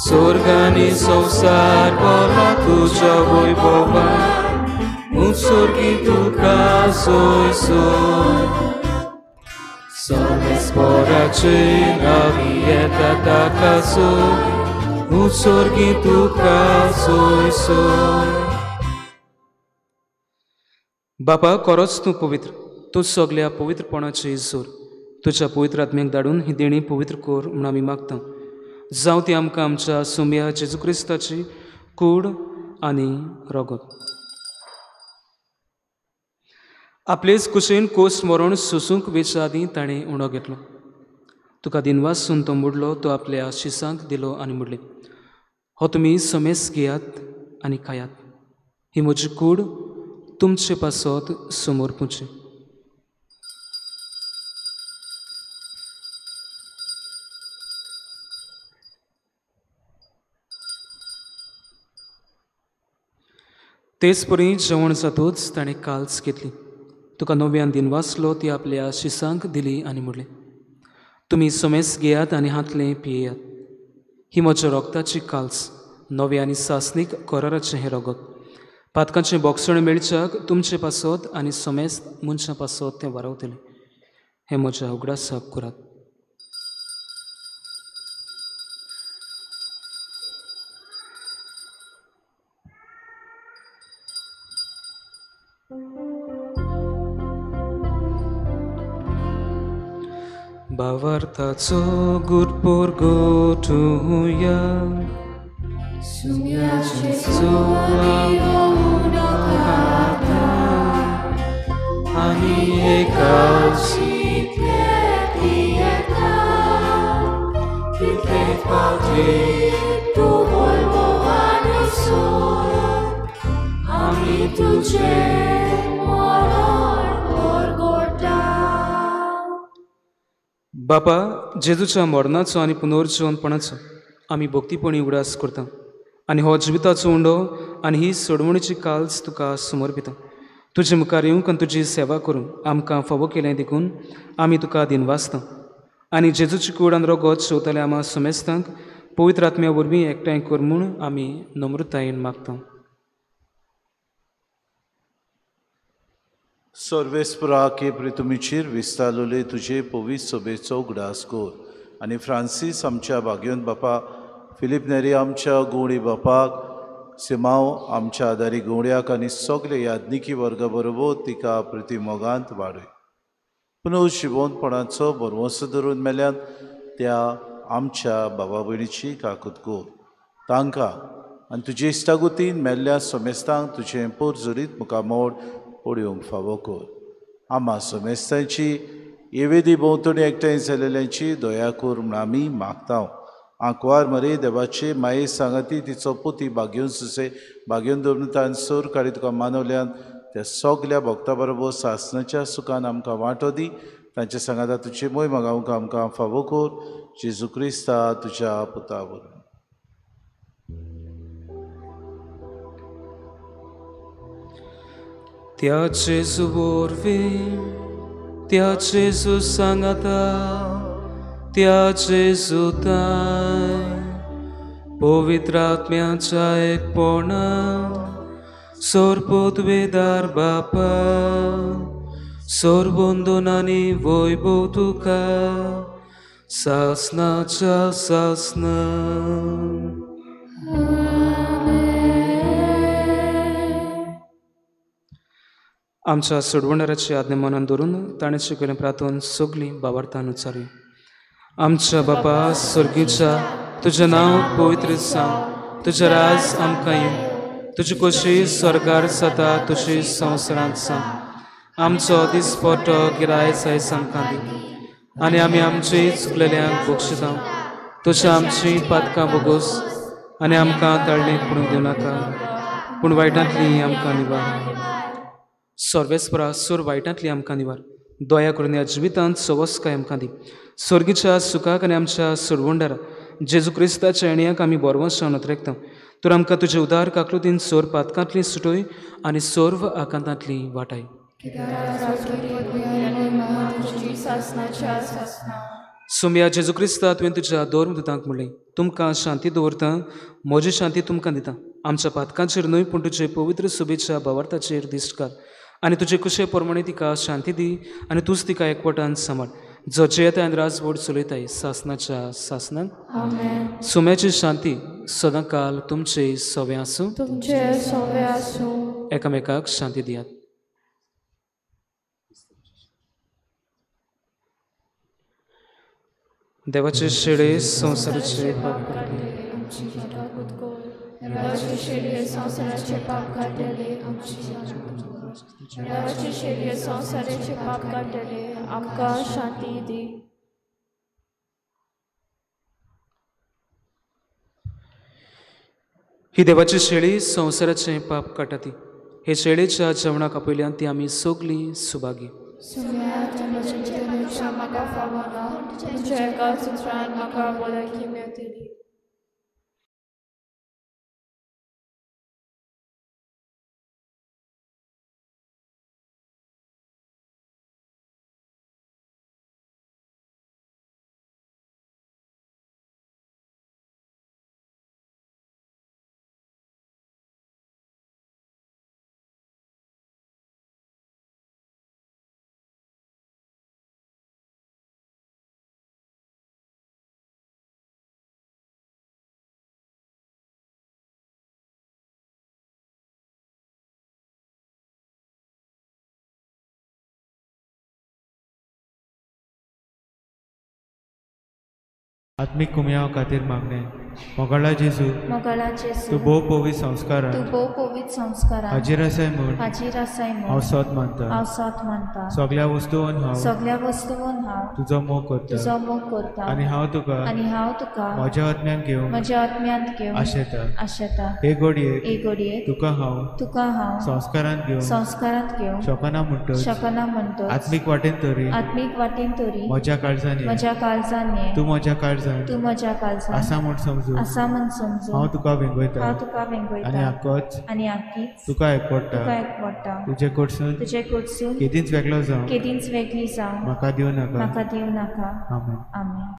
स्वर्ग आनी संवसार भरला तुज्या वैभवान. उत्सर्गी तुका सोय सोय. सर्वेस्पराचे नांवी येता ताका सोय, उत्सर्गी तुका सोय सोय. बापा, खरोच तूं पवित्र, तूं सगल्या पवित्रपणाची जोर. तुज्या पवित्र आत्म्याक धाडून ही देणी पवित्र कर म्हूण आमी मागता. जावं ती आमकां आमच्या सुम्या जेजू क्रिस्ताची कूड आनी रगत. आपलेच कुशीन कोस मरण सोसूंक वेच्या आदीं ताणें उणो घेतलो. तुका दिनवासून तो मोडलो, तो आपल्या शिसांक दिलो आनी म्हणलें, हो तुमी समेस घेयात आनी खायात, ही म्हजी कूड तुमचे पासत समोर पुची. तेच परी जेवण जातूच ताणें काल्स घेतली, तुका नव्यान दिनवासलो, ती आपल्या शिसांक दिली आनी म्हणलें, तुमी समेस घेयात आनी हांतलें पियेयात, ही म्हज्या रोगताची काल्स, नव्या आनी सासणीक कराराचें हें रगत. पातकांचें बोगसण मेळच्याक तुमचे पासत आनी समेस्त मनशां पासत तें वारावतलें. हें म्हज्या उगडासाक करात. भावार्थाचो गुरपूर गोठुया, आनी आमी तुझे मरण परगटा. बापा, जेजूच्या मरणाचो आनी पुनर्जीवनपणाचो आमी भक्तीपणी उगडास करता आनी हो जिविताचो उंडो आनी ही सोडवणीची काल्स तुका समर्पिता. तुजे मुखार येवंक आनी तुजी सेवा करूंक आमकां फावो केलें देखून आमी तुका दिनवासता. आनी जेजूची कूड आनी रगत शेवतल्या आमा समेस्तांक पवित्र आत्म्या वरवीं एकठांय कर म्हूण आमी नम्रतायेन मागता. सर्वेस्परा के प्रितुमीचेर विस्तारलेले तुजे पवित्र सभेचो उगडास कर आनी फ्रांसीस आमच्या भाग्योन बापा, फिलीप नेरी आमच्या गुवणी बापाक, सिमांव आमच्या आदारी गुवड्याक आनी सगळे याज्ञिकी वर्गा बरोबर तिका प्रिती मोगांत वाडय. पुनः शिवोनपणाचो भरवंसो धरून मेल्यान त्या आमच्या बाबा भयणीची काकूत कर. तांकां आनी तुजे इश्टागुतीन मेल्ल्या समेस्तांक तुजें पोरजोरीत मुखामोड पळोवंक फावो कर. आमा समेस्तांची येवेदी भोंवतणी एकठांय जाल्ल्यांची दया कर म्हूण आमी मागता. आंकवार मरे देवाचे माये सांगाती तिचो पोती भाग्योन सुसे भाग्योन दवरून तान सोर काडी तुका मानवल्यान त्या सगल्या भक्ता बरोबर सासणाच्या सुखान आमकां वांटो दी. तांच्या सांगाता तुजे मोय मागावंक आमकां फावो कर. जेजू क्रिस्ता तुज्या पुता वरवीं. त्या जेजू वरवीं, त्या जेजू सांगाता, त्या जेजू ताय पवित्र आत्म्याच्या एकपणान सोरपोतवेदार बापा, सोरबंदून आनी वैभव तुका सासनाच्या सासना. आमच्या सोडवणाराची आज्ञा मनान धरून ताणें शिकयलें प्रार्थन सगळीं बाबार्थान उच्चारया. आमच्या बापा स्वर्गीच्या, तुजें नांव पवित्र जावं, तुजें राज आमकां येवं, तुजी खोशी स्वर्गार जाता तशी संवसारांत जावं. आमचो दिसपट्टो गिरायक आयज आमकां दी आनी आमी आमची चुकलेल्यांक बक्षिता, तशी आमची पातकां बोगोस आनी आमकां ताळणेक पडूंक दिवं नाका, पूण वायटांतली आमकां निवार. सर्वेस्परा सोर वायटांतली आमकां निवार. दया करून ह्या जिवितांत सवस्काय आमकां दी. स्वर्गीच्या सुखाक आनी आमच्या सोडवणदारा जेजू क्रिस्ताच्या येण्याक आमी बरवंशान नतरेकता. तर आमकां तुजे उदार काकलुतीन सोर पातकांतली सुटय आनी सर्व आकांतांतली वाटाय. सोम्या जेजू क्रिस्ता, तुवें तुज्या धर्मदूतांक म्हणलें, तुमकां शांती दवरता, म्हजी शांती तुमकां दिता. आमच्या पातकांचेर न्हय पूण तुजे पवित्र शुभेच्छा भावार्थाचेर दिश्ट घाल आनी तुजे कुशे प्रमाणे तिका शांती दी आनी तूंच तिका एकवटान सांबाळ, जो जियेता आनी राजवट चलयताय सासनाच्या सासनाक. आमेन. सुम्याची शांती सदांकाल तुमचे सवे आसूं. तुमचे सवे आसूं. एकामेकाक शांती दियात. देवाचे शेळे संवसाराचे पाप काडटले आमची देवाचे शेळये संवसाराचे पाप काडटले आमची देवाचे शेळये संवसाराचे पाप काडटले आमकां शांती दी. ही देवाची शेळी संवसाराचें पाप काडटा ती. हे शेळेच्या जेवणाक आपयल्यान ती आमी सगळीं सुभागी. म्हाका फावना तुमच्या एका सुत्रान म्हाका भलायकी मेळटली. आत्मीक कुमयाव खातीर मागणें. मोगाळा जेजू, मोगाळा जेजू, तूं भोव पवित्र संस्कारान, तूं भोव पवित्र संस्कारान हाजीर आसाय म्हूण, हाजीर आसाय म्हूण हांव सोद मानता, हांव सोद मानता. सगळ्या वस्तून हांव, सगळ्या वस्तून हांव तुजो मोग करता, तुजो मोग करता. आनी हांव तुका, आनी हांव तुका म्हज्या आत्म्यान घेवन, म्हज्या आत्म्यांत घेवन आशेता, आशेता. हे घडयेक, हे घडयेक तुका हांव, तुका हांव संस्कारांत घेवन, संस्कारांत घेवन शकना म्हणटच, शकना म्हणटच आत्मीक वाटेन तरी, आत्मीक वाटेन तरी म्हज्या काळजान, म्हज्या काळजान तूं म्हज्या काळजान, तूं म्हज्या काळजान आसा म्हूण समजून, आसा म्हूण समजून हांव तुका वेंगयता, हांव तुका वेंगयता. आनी आकोच, आनी आकीच तुका एकवटा, तुका एकवटा. तुजे कडसून, तुजे कडसून केदींच वेगळो जावं, केदींच वेगळी जावं म्हाका दिवं नाका, म्हाका दिवं नाका. आमेन. आमेन.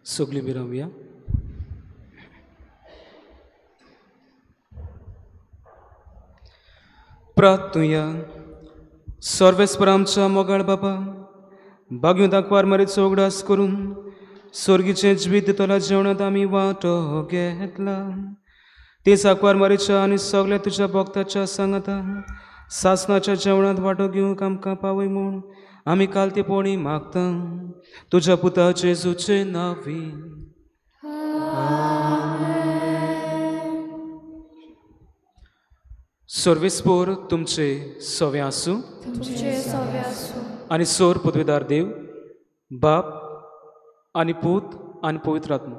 सगळीं विरामया. प्रार्थुया. सर्वेस्पर आमच्या मोगाळ बाबा, बागयूं दाखवार मरेचो उगडास करून सोर्गीचें जिवीत दितल्या जेवणांत आमी वांटो घेतला. ते साकवार मरेच्या आनी सगळ्या तुज्या भक्ताच्या सांगाता सासनाच्या जेवणांत वांटो घेवंक आमकां पावय म्हूण आमी काल ते पोणी मागता तुज्या पुता जेजूचे नांवी. सर्वेस्पोर तुमचे सवे आसूं आनी सोर पदवीदार देव बाप आनी पूत आनी पवित्र आत्मा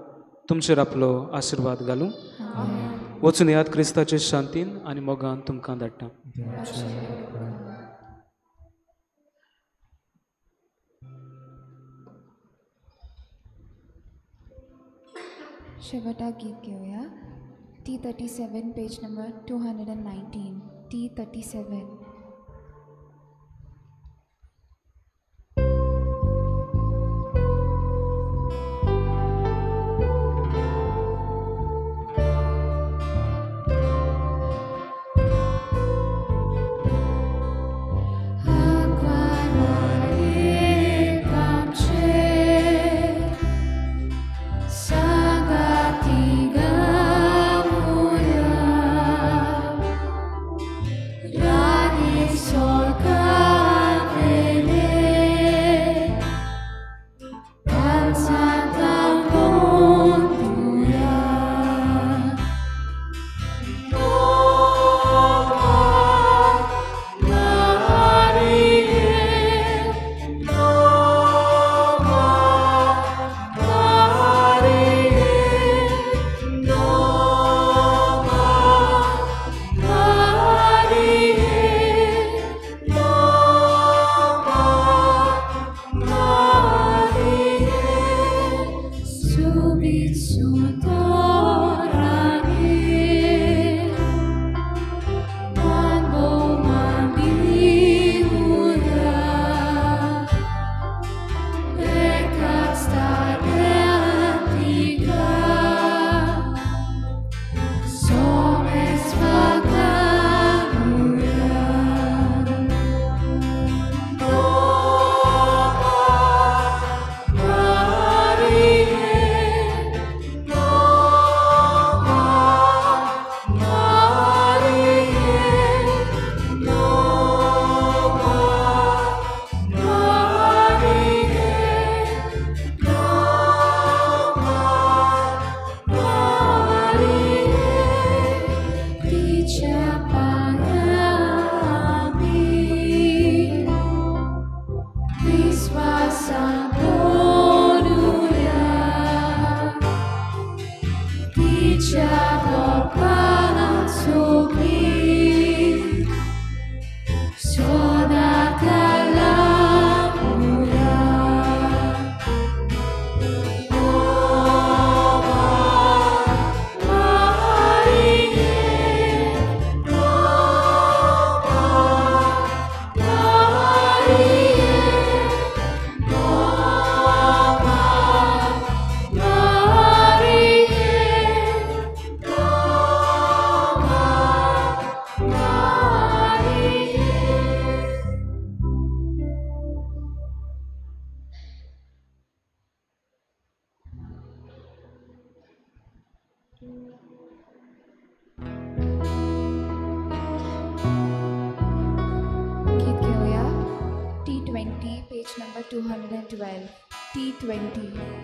तुमचेर आपलो आशिर्वाद घालूं. वचून याद क्रिस्ताचे शांतीन आनी मोगान तुमकां धाडटा. शेवटा गीत घेवया. T37 page number 219. T37. गीत घेऊया T20, page number 212. T20.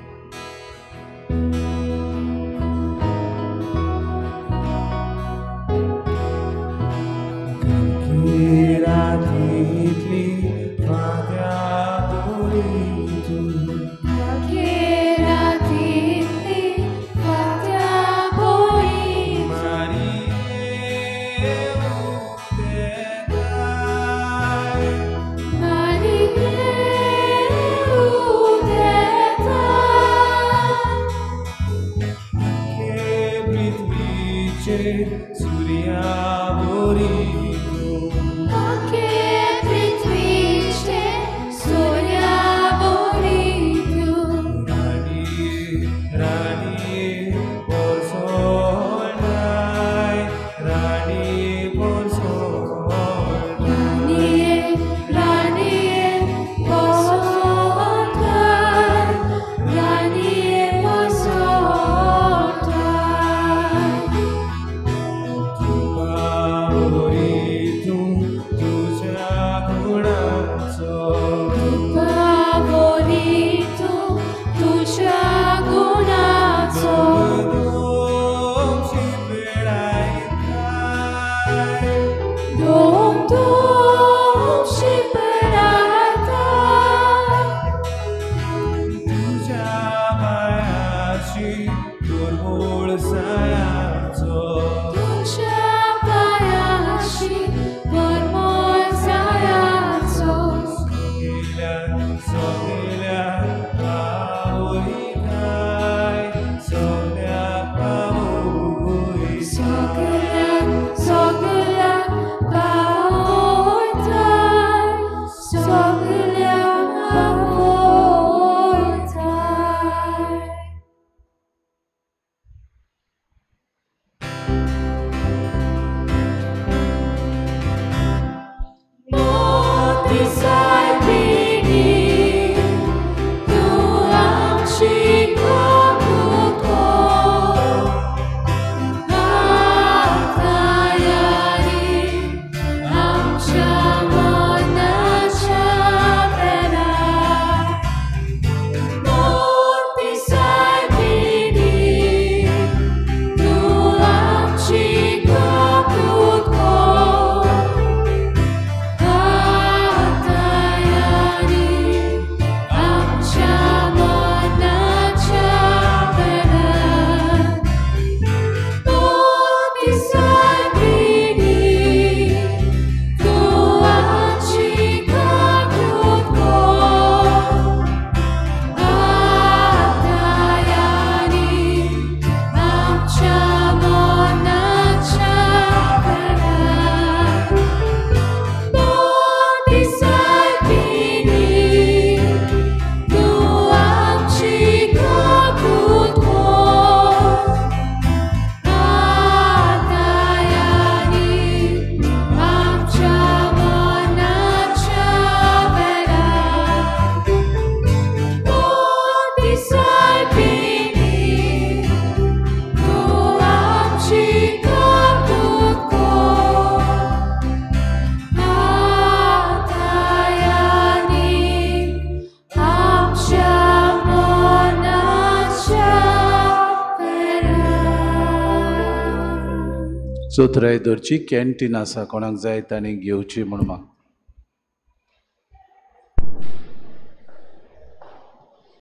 चोत्राय धरची कॅन्टीन आसा, कोणाक जाय तांणी घेवची म्हूण मागता.